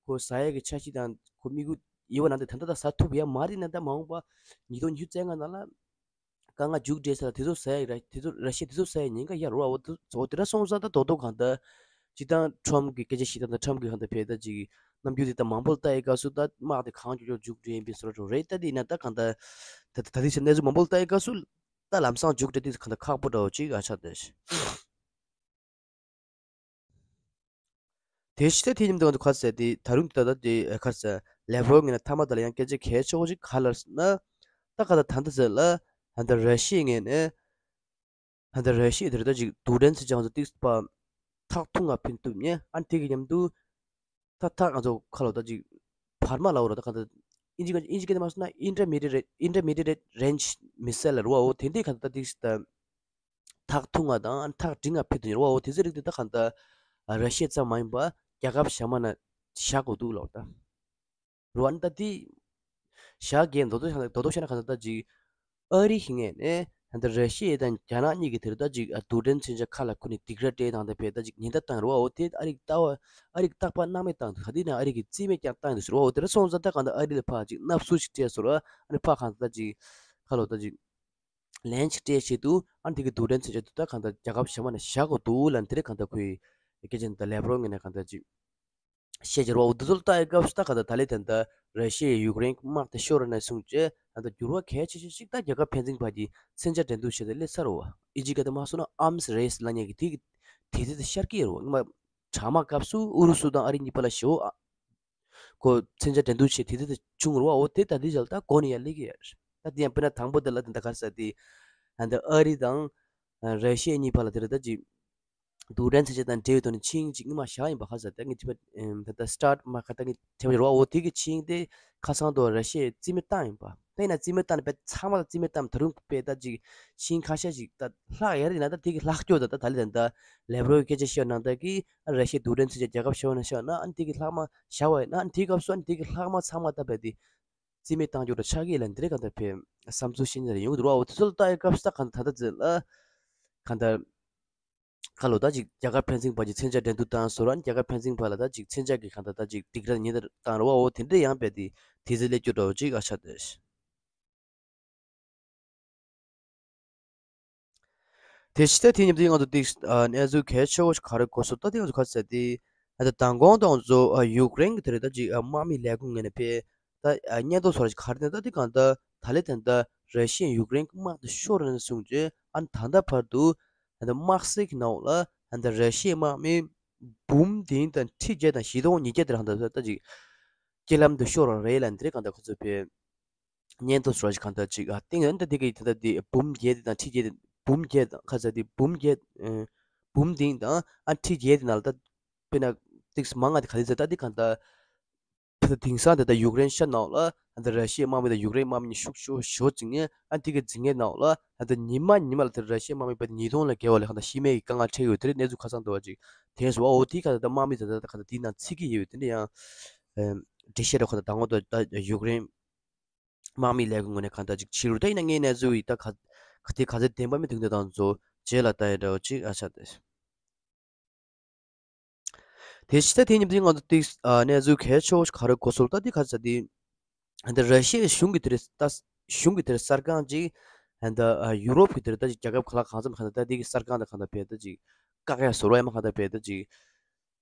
ཁོ་ཟ་ཡ་གི་འཆར་གཞི་དང་ཁོ་དམིགས་ཡུལ་ཡོད་བ་ན་དེ་ད་ལྟ་ད་ཟ་ཐུབ་ཡ་མ་རེད་ན་ད་མ་འོངས་པ་ཉིས་སྟོང་ཉི་ཤུ་རྩ་ལྔ་ནང་ལ་དཀའ་ངལ་མཇུག་འབྲས་ས་ལ་དེ་ཚོ་ཟ་ཡ་ར་དེ་ཚོ་ར་ཤི་ཡ་དེ་ཚོ་ཟ་ཡ་ཉེན་ཁ་ཡ་རུ་བ་འོ་དེ་འོ་དེ་འདྲ་སོང་ཙང་ད་རྡོག་རྡོག་གང་ལྟར་སྤྱིར་བཏང་ཁྲོམ་གི་སྐད་ཆ་བཤད་སྟངས་དང་ཁྲོམ་གི་གང་ལྟར་བས་ད་ཅིག་རྣམ་འགྱུར་དེ་ད་མང་པོ་ལ་ལྟ་ཡི་སྐབས་སུ་ད་དམག་དེ་གང་མགྱོགས་མགྱོགས་མཇུག་སྒྲིལ་ཡིན་པའི་བཟོ་འདྲ་རེད། ད་དེ་ཡིན་ན་ད་གང་ལྟར་ད་ད་དེ་ཚོ་གནས་ཚུལ་མང་པོ་ལ་ལྟ་ཡི་སྐབས་སུ་ད་ལམ་སང་མཇུག་སྒྲིལ་དུས་གང་ལྟར་ཁག་པོ་འདྲ་བོ་ཅིག་ཨ་ཆགས་བསྡད། དེ་ཕྱི་ད་དེ་མཉམ་དུ་ང་ཚོ་ག་ཟེར་དེ་ད་རུང་ད་ལྟ་དེ་ག་ཟེར་ལེ་བྷ་རོབ་ངོས་ནས་མཐའ་མ་ད་ལ་ཡང་སྐད་ཆ་གལ་ཆེ་བོ་ཅིག་ག་ལ་ཟེར་ན་ད་ག་ད་ད་ད་ཟེར་ལ་ད་ད་ར་ཤི་ཡའི་ངོས་ནས། ད་ལྟ་ར་ཤི་ཡ་དེ་རེད་ད་ཅིག་རྡུལ་ཕྲན་མཚོན་ཆ་ང་ཚོ་ཏིག་པ་ཐག་ཐུང་ང་ཕན་ཐུབ་ཉེ་ཨ་ནི་དེ་གི་མཉམ་དུ་ད་ཐག་ང་ཚོ་ཁ་ལོ་ད་ཅིག་བར་མ་ལ་འོ་ར་ད་ག་ད་ཨིན་ཇི་ཨིན་ཇི་སྐད་དེ་མ་སོང་ན་ཨིན་ཊར་མི་ཌི་ཡེ་ཊི་ཨིན་ཊར་མི་ཌི་ཡེ་ཊི་རེན་ཇི་མི་སེལ་ལ་རུ་བ་འོ་དེ་འདྲའི་ག་ད་ད་ཏིག་ད་ཐག་ཐུང་ང་དང་ཨ་ནི་ཐག་འབྲིང་ང་ཕན་ཐུབ་ཉེ་རུ་བ་འོ་དེ་ཚོ་རིགས་དེ་ད་ག་ད་ར་ཤི་ཡ་ཙམ་མ་ཡིན་པ་རྒྱལ་ཁབ་གཞན་མ་ན་བཞག་དགོས་འདུག་ལ་འོ་ད། རུ་ཨ་ནི་ད་དེ་བཞག་གི་མདོ་དོ་བཤད་ན་མདོ་དོ་བཤད་ན་ག་ད་ད་ཅིག་ཨ་རི་ཞིག་ངས་ནས་ད་ལྟ་ར་ཤི་ཡ་དང་རྒྱ་ནག་གཉིས་ཀྱི་དེར་ད་ཅིག་རྡུལ་ཕྲན་མཚོན་ཆ་ཁ་ལ་ཁུར་ནས་སྡིགས་ར་སྤྲད་དང་ད་བས་ད་ཅིག་ཉེན་བརྡ་བཏང་རུ་བ་འོ་དེ་ཨ་རི་ལྟ་བ་ཨ་རི་རྟག་པར་སྣང་མེད་བཏང་འདུག་ག་དེ་ན་ཨ་རི་གི་རྩིས་མེད་ཀྱང་བཏང་འདུག་ཟེར་བ་འོ་དེ་འདྲ་སོང་ཙང་ད་གང་ད་ཨ་རི་ལ་ཕར་ཅིག་མནབ་སུ་ཞིག་སྤྲད་ཟེར་བ་ཨ་ནི་ཕར་གང་ད་ཅིག་ཁ་ལོ་ད་ཅིག་ལན་ཅིག་སྤྲད་བྱེད་དུ་ཨ་ནི་དེ་གི་རྡུལ་ཕྲན་མཚོན་ཆ་དུ་ད་གང་ད་རྒྱལ་ཁབ་གཞན་མ་ནས་བཞག་དགོས་འདུག་ལ་དེ་རེད་གང་ད་ཁོའི་སྐད་ཆ་ད་ལེ་བྷ་རོབ་ངོས་ནས་གང་ད་ཅིག་ཤེས་བྱ་རོགས་འདི་ཚོ་ལ་ལྟ་ཡི་སྐབས་སུ་ད་ག་ད་ད་ལེ་དེ་འདྲ་ར་ཤི་ཡའི་ཡུཀ་རེན་དམག་དེ་ཤོར་ནས་བཟུང་རྗེས་ད་ལྟ་འགྱུར་བ་གལ་ཆེ་ཤོས་ཤིག་ད་རྒྱལ་ཁབ་ཕན་ཚུན་བར་གྱི་མཚོན་ཆ་འགྲན་བསྡུར་བྱེད་དེ་སླེབས་ཚར་བ་ཨི་ཇི་ག་དེ་མ་སོང་ན་ཨརམ་སི་རེས་ལ་ཉེ་གི་དེ་གི་དེ་དེ་དེ་ཤར་གི་ཡོད་རེད་བ། སྔོན་མ་གྲང་དམག་སྐབས་སུ་ཨུ་རུ་སུ་དང་ཨ་རི་གཉིས་བར་ལ་ཞེ་བོ་ཨ་གོ་མཚོན་ཆ་འགྲན་བསྡུར་བྱེད་དེ་དེ་དེ་བྱུང་རེད་བ། འོ་དེ་ད་དེ་བཞག་ད་གོ་ནས་ཡར་སླེབས་གི་ཡོད་རེད། ད་དེ་ཡང་དཔེར་ན་དང་པོ་དེ་ལ་དེ་འདྲ་ག་རེ་ཟེར་དེ་ད་ལྟ་ཨ་རི་དང་ར་ཤི་ཡ་གཉིས་བར་ལ་དེ་རེད་ད་ཅིག་རྡུལ་ཕྲན་མཚོན་ཆ་དང་འབྲེལ་བའི་ཐོག་ནས་ཆིངས་ཅིག་སྔོན་མ་བཞག་ཡིན་པ་ཁ་ས་ད་ངས་དྲི་བ་ད་ལྟ་སི་ཊར་མ་ཁ་ད་ངས་དྲི་བ་རེད་བ། འོ་དེ་གི་ཆིངས་དེ་ཁ་སང་དུ་ར་ཤི་ཡས་རྩིས་མེད་བཏང་ཡིན་པ། དཔེར་ན་རྩིས་མེད་བཏང་ནས་དཔེ་ཚང་མ་ལ་རྩིས་མེད་བཏང་ད་རུང་དཔེ་ད་ཅིག་ཆིངས་ཁ་ཤས་ཤིག་ད་ལྷག་ཡ་རེད་ན་ད་དེ་གི་ལྷག་སྐྱོ་ད་ད་ད་ལི་ད་ད་ལེ་བྷ་རོབ་སྐད་ཆ་བཤད་ནང་ད་གི་ར་ཤི་ཡ་རྡུལ་ཕྲན་མཚོན་ཆ་རྒྱལ་ཁབ་བཤད་ན་བཤད་ན་ཨ་ནི་དེ་གི་ལྷག་མ་བཞག་བ་ཡིན་ན་ཨ་ནི་དེ་གི་སྐབས་སུ་ཨ་ནི་དེ་གི་ལྷག་མ་ཚང་མ་ད་དཔེ་དེ་རྩིས་མེད་བཏང་རྒྱུ་ད་ཆགས་ཀྱི་ལ་འདི་རེད་ག་ད་དཔེ་བསམ་ཚུལ་ཤེས་ན་ཡོང་གི་འདུག་ར། འོ་དེ་ཚོ་ལ་ལྟ་ཡི་སྐབས་སུ་ད་ག་ད་ད་ད་ད་ལ་ག་ད། ཁ་ལོ་ད་ཅིག་རྒྱལ་ཁབ་ཕན་ཚུན་བར་གྱི་མཚོན་ཆ་འགྲན་བསྡུར་བཏང་སོ་ར་རྒྱལ་ཁབ་ཕན་ཚུན་བར་ལ་ད་ཅིག་མཚོན་ཆ་གི་གང་ལྟར་ད་ཅིག་སྡིགས་ར་ཉེན་བརྡ་བཏང་ར་བ་འོ་དེ་འདྲ་ཡང་བས་ཏེ་དེ་ཚེ་སླེབས་རྒྱུ་འདྲ་བོ་ཅིག་ཨ་ཆ་དེ། དེ་ཕྱི་ད་དེ་མཉམ་དུ་ང་ཚོ་ཏིག་གནས་ཚུལ་གལ་ཆེ་བོ་ཞིག་ག་རེ་གོ་སོང་ད་དེ་ང་ཚོ་ག་ཚོད་དེ་ད་མདང་དགོང་དང་ང་ཚོ་ཡུཀ་རེན་གྱི་དེ་རེད་ད་ཅིག་དམག་མི་ལས་ཁུངས་ངོས་ནས་ཕེ་ད་སྙན་ཐོ་སོ་ར་ཞིག་ག་རེ་ནས་ད་དེ་གང་ད་ད་ལེ་དེ་ད་ར་ཤི་ཡ་ཡུཀ་རེན་གྱི་དམག་དེ་ཤོར་ནས་བཟུང་རྗེས་ཨ་ནི་ད་ལྟ་བར་དུ། ད་ལྟ་དམག་སའི་གི་ནང་ལ་ད་ལྟ་ར་ཤི་ཡའི་དམག་མི་འབུམ་བདུན་དང་ཁྲི་བརྒྱད་དང་བཞི་སྟོང་ཉིས་བརྒྱ་དེ་རང་ད་ལྟ་ཅིག་རྐྱེན་ལམ་དུ་ཤོར་བ་རེད་ལ་འདི་རེད་གང་ལྟར་ཁོ་ཚོས་བས་སྙན་ཐོ་སོ་ཞིག་གང་ལྟར་ཅིག་ཨ་ཏིང་ཡོན་ད་དེ་གི་ད་ལྟ་དེ་འབུམ་བརྒྱད་དེ་དང་ཁྲི་བརྒྱད་དེ་འབུམ་བརྒྱད་དང་ཁ་ཚ་དེ་འབུམ་བརྒྱད་འབུམ་བདུན་དང་ཨ་ཁྲི་བརྒྱད་དེ་ནང་ལ་ད་དཔེར་ན་ཏིག་མང་ང་དེ་ག་ལེ་ཚ་ད་དེ་གང་ལྟར། ད་དེང་སང་དེ་ད་ཡུཀ་རེན་ཤ་ནང་ལ་ད་ར་ཤི་ཡའི་དམག་མི་དང་ཡུཀ་རེན་དམག་མི་གཉིས་ཤུགས་ཤུགས་ཞོ་ཅིག་ངས་ཨ་དེ་གི་འཛིང་ངེ་ནང་ལ་ད་ཉི་མ་ཉི་མ་ལ་ད་ར་ཤི་ཡའི་དམག་མི་པ་ཉིས་སྟོང་ལ་བརྒལ་བ་ལ་ཁ་ད་ཤི་རྨས་ཀྱི་དཀའ་ངལ་འཕྲད་ཡོད་དེ་རེད་གནས་ཚུལ་ཁ་སང་འདུག་བ་ཅིག་དེ་སོ་འོ་དེ་ཁ་ད་དམག་མི་ད་ད་ཁ་ད་དེ་ནང་ཚིག་གི་ཡོད་དེ་འདྲ་ཡང་འགྲེལ་བཤད་རོགས་ཁ་ད་དང་པོ་ད་ཡུཀ་རེན་དམག་མི་ལས་ཁུངས་ངོས་ནས་གང་ད་ཅིག་ཕྱི་རུ་ད་ཡིན་ན་ངའི་གནས་ཚུལ་ཡིས་ད་ག་ག་དེ་ག་ཚོད་བདེན་པ་མི་འདུག་འདི་དང་ཚོ་རྗེས་ལ་ད་ཡི་འདྲ་བ་ཅིག་ཨ་ཆ་དེ། དེ་ཕྱི་ད་དེ་མཉམ་དུ་ང་ཚོ་ཏིག་ཨ་གནས་ཚུལ་གལ་ཆེ་བོ་ཞིག་ག་རེ་གོ་སོང་ད་དེ་ག་ཚ་དེ་ད་ར་ཤི་ཡའི་གཞུང་གི་དེ་རེད་ད་གཞུང་གི་དེ་རེད་གསར་ཁང་ཅིག་ད་ཡུ་རོབ་ཀྱི་དེ་རེད་ད་ཅིག་རྒྱལ་ཁབ་ག་ལ་གང་འཚམ་གང་ད་ད་དེ་གི་གསར་ཁང་ད་གང་ད་བས་ད་ཅིག་བཀག་ཡ་བཟོ་རོགས་ཡ་མ་གང་ད་བས་ད་ཅིག་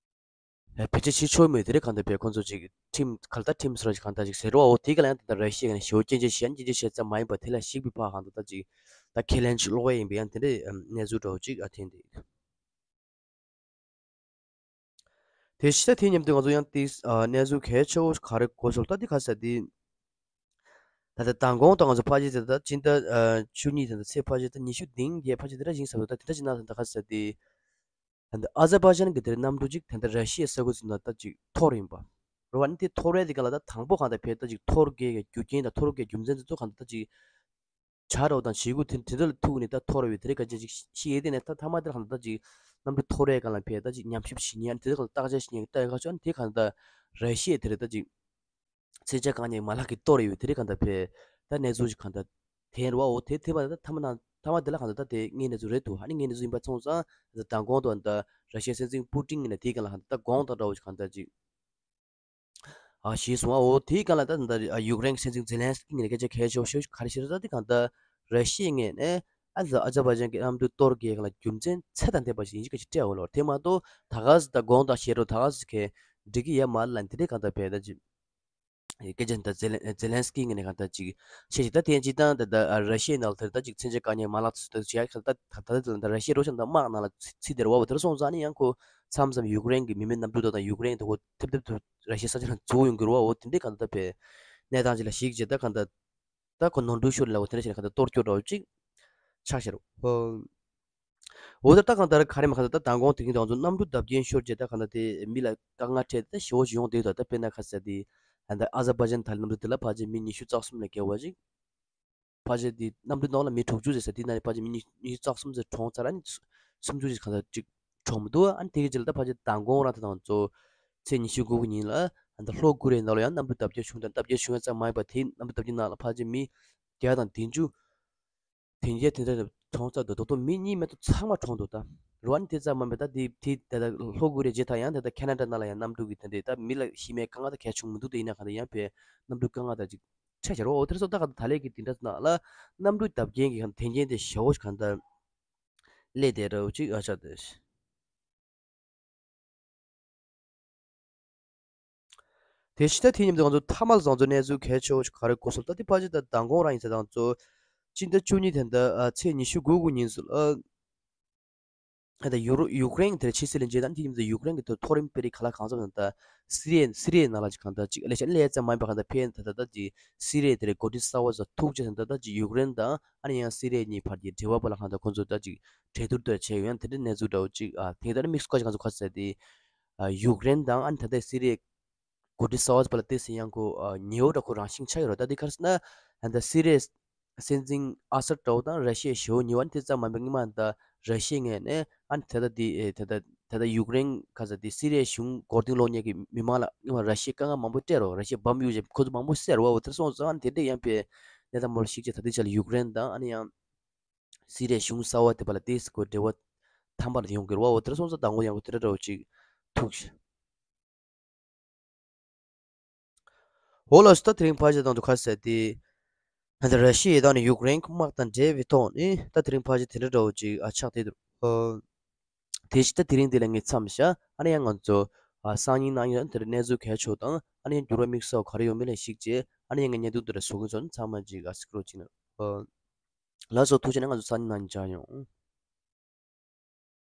བེད་སྤྱོད་བྱེད་ཆོག་མེད་དེ་རེད། གང་ལྟར་བས་ཁོང་ཚོ་ཅིག་ཁྲིམས་ག་ལ་ད་ཁྲིམས་སོགས་ཅིག་གང་ལྟར་ཅིག་ཟེར་རོ། འོ་དེ་ག་ལ་ཡང་ད་ལྟ་ར་ཤི་ཡ་ག་ནས་ཞེ་པོ་སྐྱོན་བརྗོད་བྱེད་ཡ་སྐྱོན་བརྗོད་བྱེད་ཙམ་མ་ཡིན་པ་དེ་ལ་ཞིག་པའི་ཕ་གང་ལྟར་ད་ཅིག་ད་ཁས་ལེན་ཅིག་ཀློག་ཡ་ཡིན་པ་ཡང་དེ་འདྲའི་གནས་ཚུལ་འདྲ་བོ་ཅིག་ཨ་ཐེན་འདུག་དེ་ཕྱི་ད་དེ་མཉམ་དུ་ང་ཚོ་ཡང་ཏིས་གནས་ཚུལ་གལ་ཆེ་བོ་ག་རེ་གོ་སོང་ད་དེ་ག་ས་དེ། ད་ལྟ་མདང་དགོང་དང་ང་ཚོ་ཕལ་ཆེར་དེ་ད་སྤྱི་ཟླ་ཨ་བཅུ་གཉིས་དེ་ད་ཚེས་ཕལ་ཆེར་ད་ཉི་ཤུ་དེང་གི་ཕལ་ཆེར་དེ་འདྲ་ཞིག་ཟེར་བ་ད་དེ་འདྲ་ཞིག་ན་ད་ད་ག་ས་དེ། ད་ལྟ་ཨ་ཛར་བྷ་ཇན་གི་དེར་གནམ་གྲུ་ཅིག་ད་ལྟ་ར་ཤི་ཡའི་ས་ཁུལ་ཚོ་ན་ད་ཅིག་འཐོར་ཡིན་པ། རེད་བ། ཨ་ནི་དེ་འཐོར་བའི་དེ་ག་ལ་ད་དང་པོ་གང་ལྟར་བས་ད་ཅིག་འཐོར་དགོས་ཀྱི་རྒྱུ་རྐྱེན་དང་འཐོར་དགོས་རྒྱུ་མཚན་དེ་ཚོ་གང་ལྟར་ད་ཅིག་བྱ་རོགས་དང་བྱེད་སྒོ་དེ་དེ་ཚོ་ལ་ཐུག་ནས་ད་འཐོར་བའི་དེ་རིགས་ག་ཅིག་ཅིག་ཤེས་ཡས་དེ་ནས་ད་ཐ་མ་དེར་གང་ལྟར་ད་ཅིག་གནམ་གྲུ་འཐོར་བའི་སྒང་ལ་བས་ད་ཅིག་ཉམས་ཞིབ་བྱེད་ཉན་དེ་ཚོ་གང་ལྟར་བརྟག་དཔྱད་བྱེད་ཉན་ད་ཡང་ཁ་ཕྱོགས་ཨ་ནི་དེ་གང་ལྟར་ར་ཤི་ཡའི་དེ་རིགས་ད་ཅིག་མཚོན་ཆ་བཀག་ཉན་མ་ལག་གིས་གཏོར་ཡོད་དེ་རིགས་གང་ལྟར་བས་ད་གནས་ཚུལ་ཅིག་གང་ལྟར་དེ་རེད་བ། འོ་དེ་དེ་བ་ད་ཐ་མ་ན་ཐ་མ་དེ་ལ་གང་ལྟར་ད་དེ་དངོས་གནས་ཚུལ་རེད་འདུག་ཨ་ནི་དངོས་གནས་ཚུལ་ཡིན་པ་སོང་ཙང་ད་མདང་དགོང་དུ་ད་ར་ཤི་ཡའི་སྲིད་འཛིན་པུ་ཏིན་ནས་དེའི་སྒང་ལ་གང་ལྟར་ད་དགོངས་དག་འདྲ་བོ་ཅིག་གང་ལྟར་ཅིག་ཨ་ཞེས་གསུངས་པ། འོ་དེའི་སྒང་ལ་ད་ད་ཡུཀ་རེན་གྱི་སྲིད་འཛིན་ཛེ་ལན་སི་ཀི་ངོས་ནས་སྐད་ཆ་གལ་ཆེ་བོ་ཞིག་ག་རེ་བཤད་ད་དེ་གང་ལྟར་ར་ཤི་ཡའི་ངོས་ནས་ཨ་ཨ་ཛར་བྷ་ཇན་གྱི་གནམ་གྲུ་གཏོར་རྒྱུའི་སྒང་ལ་རྒྱུ་མཚན་ཚད་དང་ལྡན་པ་ཞིག་ཡིན་གཅིག་ག་ཞིག་སྤྲད་འོ་ལོ། དེ་མ་གཏོགས་ད་ག་ཟེ་ད་དགོངས་དག་བཞེས་རོགས་ད་ག་ཟེ་གས་འགྲིག་གི་ཡོད་མ་རེད་ལབ་དེ་འདྲའི་གང་ལྟར་བས་ད་ཅིག་སྐད་ཆ་འདི་ཛེ་ལན་ཛེ་ལན་སི་ཀི་ངོས་ནས་གང་ལྟར་ཅིག་བཤད་ཅིག་ད་དེ་སྤྱིར་བཏང་ད་ལྟ་ར་ཤི་ཡའི་ནང་ལ་དེར་ད་ཅིག་མཚོན་ཆ་བཀག་ཉར་མ་ལག་ཚོ་ད་ཅིག་ཡ་གང་ལྟར་ད་ལྟ་ད་ལྟ་ར་ཤི་ཡ་རོ་ཤ་ད་དམག་ནང་ལ་ཚུད་དེ་རེད་བ། འོ་དེར་སོང་ཙང་ནི་ཡང་ཁོ་མཚམས་མཚམས་ཡུཀ་རེན་གྱི་མི་མེད་གནམ་གྲུ་དག་དང་ཡུཀ་རེན་དུ་ཁོ་ཐེབས་ཐེབས་དུ་ར་ཤི་ཡའི་ས་ཆ་ནང་འཛུལ་ཡོང་གི་རེད་བ། འོ་དེ་འདྲའི་གང་ལྟར་བས་གནས་སྟངས་ཅིག་ལ་གཞིགས་བྱས་ད་གང་ལྟར་ད་ཁོ་ནོར་འཁྲུལ་ཤོར་ལ་འོ་དེ་འདྲ་བྱས་ནས་གང་ལྟར་གཏོར་སྐྱོན་འདྲ་བོ་ཅིག་ཆགས་ཤར་འོ། འོ་ད་ལྟ་གང་ལྟར་ག་རེ་མ་གང་ལྟར་ད་མདང་དགོང་དེ་རིང་དང་ཚོ་གནམ་གྲུ་བརྡབ་སྐྱོན་ཤོར་རྗེས་ད་གང་ལྟར་དེ་མི་ལ་དཀའ་ངལ་འཕྲད་དེ་ཞེ་བོ་ཞིག་ཡོང་བསྡད་ཡོད། ད་དཔེར་ན་ཁ་ཟེར་དེ་ད་ལྟ་ཨ་ཛར་བྷ་ཇན་ཐ་ལི་གནམ་གྲུ་དེ་ལ་ཕལ་ཆེར་མི་ཉི་ཤུ་རྩ་གསུམ་ལས་བརྒལ་བ་ཅིག་ཕལ་ཆེར་དེ་གནམ་གྲུ་ནང་ལ་མི་དྲུག་ཅུ་ཟེར་ས་དེ་ནང་ནས་ཕལ་ཆེར་མི་ཉི་ཉི་ཤུ་རྩ་གསུམ་ཟེར་གྲོངས་ཚར། ཨ་ནི་སུམ་ཅུ་ཅིག་གང་ལྟར་ཅིག་གྲོངས་མི་འདུག་ཨ་ནི་དེ་གི་རྗེས་ལ་ད་ཕལ་ཆེར་མདང་དགོང་རང་དེ་དང་ཚོ་ཚེས་ཉི་ཤུ་དགུ་གི་ཉིན་ལ་ད་ལྟ་ལྷོ་ཀོ་རི་ཡའི་ནང་ལ་ཡང་གནམ་གྲུ་བརྡབ་སྐྱོན་བྱུང་དང་བརྡབ་སྐྱོན་བྱུང་ཡ་ཙམ་མ་ཡིན་པར་དེའི་གནམ་གྲུ་བརྡབ་སྐྱོན་ནང་ལ་ཕལ་ཆེར་མི་བརྒྱ་དང་བདུན་ཅུ་དེ་འདྲའི་དེ་འདྲ་གྲོངས་ཚར་འདུག་ད་དུང་མི་གཉིས་མ་གཏོགས་ཚང་མ་གྲོངས་འདུག་ད་རུ་ཨ་ནི་དེ་ཙམ་མ་མེད་ད་དེ་དེ་ད་ལྟ་ལྷོ་ཀོ་རི་ཡ་རྗེས་ད་ཡང་ད་ལྟ་ཁེ་ན་ཌ་ནང་ལ་ཡང་གནམ་གྲུ་གི་དེ་འདྲའི་ད་མི་ལ་ཤི་རྨས་དཀའ་ངལ་ད་གལ་བྱུང་མི་འདུག་ད་ཡིན་ན་གང་ལྟར་ཡང་བས་གནམ་གྲུ་དཀའ་ངལ་ད་ཅིག་ཆ་བཞག་རོགས། འོ་དེར་སོ་ད་ག་ད་ལས་ཀྱི་དེ་འདྲ་ནང་ལ་གནམ་གྲུ་བརྡབ་སྐྱོན་གྱི་གང་དེ་རྐྱེན་དེ་ཞེ་བོ་ཞིག་གང་ལྟར་སླེབས་བསྡད་རོགས་ཅིག་ཨ་ཆགས་ཏེ། དེ་ཕྱི་ད་དེ་མཉམ་དུ་ང་ཚོ་མཐའ་མ་ལ་ང་ཚོ་གནས་ཚུལ་གལ་ཆེ་བོ་ཞིག་ག་རེ་གོ་སོང་ད་དེ་ཕལ་ཆེར་ད་མདང་དགོང་རང་ཡིན་ས་དང་ཚོ་སྤྱི་ཟླ་བཅུ་གཉིས་དེ་འདྲ་ཨ་ཚེས་ཉི་ཤུ་དགུ་དགུ་ཉིན་སུ་ཨ་ད་ཡུ་རོ་ཡུཀ་རེན་དེར་ཕྱི་སྲིད་ལས་འབྲེལ་དང་དེ་མཉམ་དུ་ཡུཀ་རེན་གྱི་མཐོ་རིམ་དཔོན་རིགས་ག་ལ་གང་འཚམ་དང་ད་སི་རི་ཡ་སི་རི་ཡའི་ནང་ལ་ཅིག་གང་ད་ཅིག་ལས་བྱ་ལས་ཙམ་མ་ཡིན་པ་གང་ད་ཕན་ད་ད་ད་ཅིག་སི་རི་ཡ་དེར་འགོ་ཁྲིད་གསར་བ་ཚོ་ཐུག་ཅེས་དང་ད་ད་ཅིག་ཡུཀ་རེན་དང་ཨ་ནི་ཡང་སི་རི་ཡ་གཉིས་བར་གྱི་འབྲེལ་བ་པ་ལ་གང་ད་ཁོང་ཚོ་ད་ཅིག་གྲོས་བསྡུར་དེ་བྱས་ཡོད། ཡང་དེ་འདྲའི་གནས་ཚུལ་འདྲ་བོ་ཅིག་ཨ་དེ་ལྟར་དམིགས་སུ་བཀར་ཅིག་ང་ཚོ་ཁ་ཟེར་དེ་ཨ་ཡུཀ་རེན་དང་ཨ་ནི་ད་ལྟའི་སི་རི་ཡའི་འགོ་ཁྲིད་གསར་བ་པ་ལ་ཏོག་ཙམ་ཡང་ཁོ་ཨ་ཉེ་བོ་འདྲ་ཁོ་རང་བཞིན་ཆགས་ཡོད་རེད། ད་དེ་ག་རེ་ཟེར་ན་ཨ་ད་སི་རི་ཡའི་སྲིད་འཛིན་ཨ་སད་འདྲ་བོ་དང་ར་ཤི་ཡའི་ཞེ་བོ་ཉེ་བ་ནི་དེ་ཙམ་མ་ཡིན་པའི་སྔོན་མ་ད་ར་ཤི་ཡའི་ངོས་ནས་ཨ་ནི་ད་ལྟ་དེ་ཨེ་ད་ལྟ་ད་ལྟ་ཡུཀ་རེན་ག་ས་དེ་སི་རི་ཡའི་གཞུང་མགོ་རྟིང་སློག་མཁན་གྱི་མི་མང་ལ་སྔོན་མ་ར་ཤི་ཡའི་དཀའ་ངལ་མང་པོ་སྤྲད་རོགས། ར་ཤི་ཡའི་འབམ་གཡུག་བྱས་ཁོ་ཚོ་མང་པོ་བསད་རོགས། འོ་དེར་སོང་ཙང་ཨ་ནི་དེ་འདྲ་ཡང་པའི་གནས་སྟངས་མང་པོ་ཞིག་ཅིག་ད་ལྟའི་ཆ་ལ་ཡུཀ་རེན་དང་ཨ་ནི་ཡང་སི་རི་ཡའི་གཞུང་གསར་བ་དེ་བ་ལ་ཏོག་ཙམ་ཁོ་འབྲེལ་བ་དམ་པ་ལ་ཡོང་གི་རེད་བ། འོ་དེར་སོང་ཙང་མདང་དགོང་ཡང་ཁོ་དེ་འདྲ་འདྲ་བོ་ཅིག་ཐུག་ཤག་འོ་ལགས་སོ། ད་དེ་རིང་ཕལ་ཆེར་དང་དུ་ཁ་གསལ་ཏེ། ད་ལྟ་ར་ཤི་ཡའི་དང་ནི་ཡུཀ་རེན་དམག་དང་འབྲེལ་བའི་ཐོག་ནས་ད་དེ་རིང་ཕལ་ཆེར་དེ་འདྲ་འདྲ་བོ་ཅིག་ཨ་ཆགས་བསྡད་འདུག་ཨ་དེ་བཞིན་ད་དེ་རིང་འདི་ལ་ངས་མཚམས་བཞག་ཨ་ནི་ཡང་ང་ཚོ་ཨ་སང་ཉིན་གནངས་ཉིན་དེར་གནས་ཚུལ་གལ་ཆེ་བ་དང་ཨ་ནི་ཡང་འགྱུར་བ་དམིགས་བསལ་ག་རེ་ཡོང་མིན་ལ་གཞིགས་བྱས་ཨ་ནི་ཡང་ངས་བརྙན་ཐུང་འདི་འདྲ་བཟོ་གི་ཡིན། ཚང་མ་ཅིག་ཨ་གཟིགས་རོགས་གྱིས་ན། ཨ་ལགས་སོ། ཐུགས་རྗེ་གནང་། ང་ཚོ་སང་ཉིན་གནངས་ཉིན་མཇལ་ཡོང་།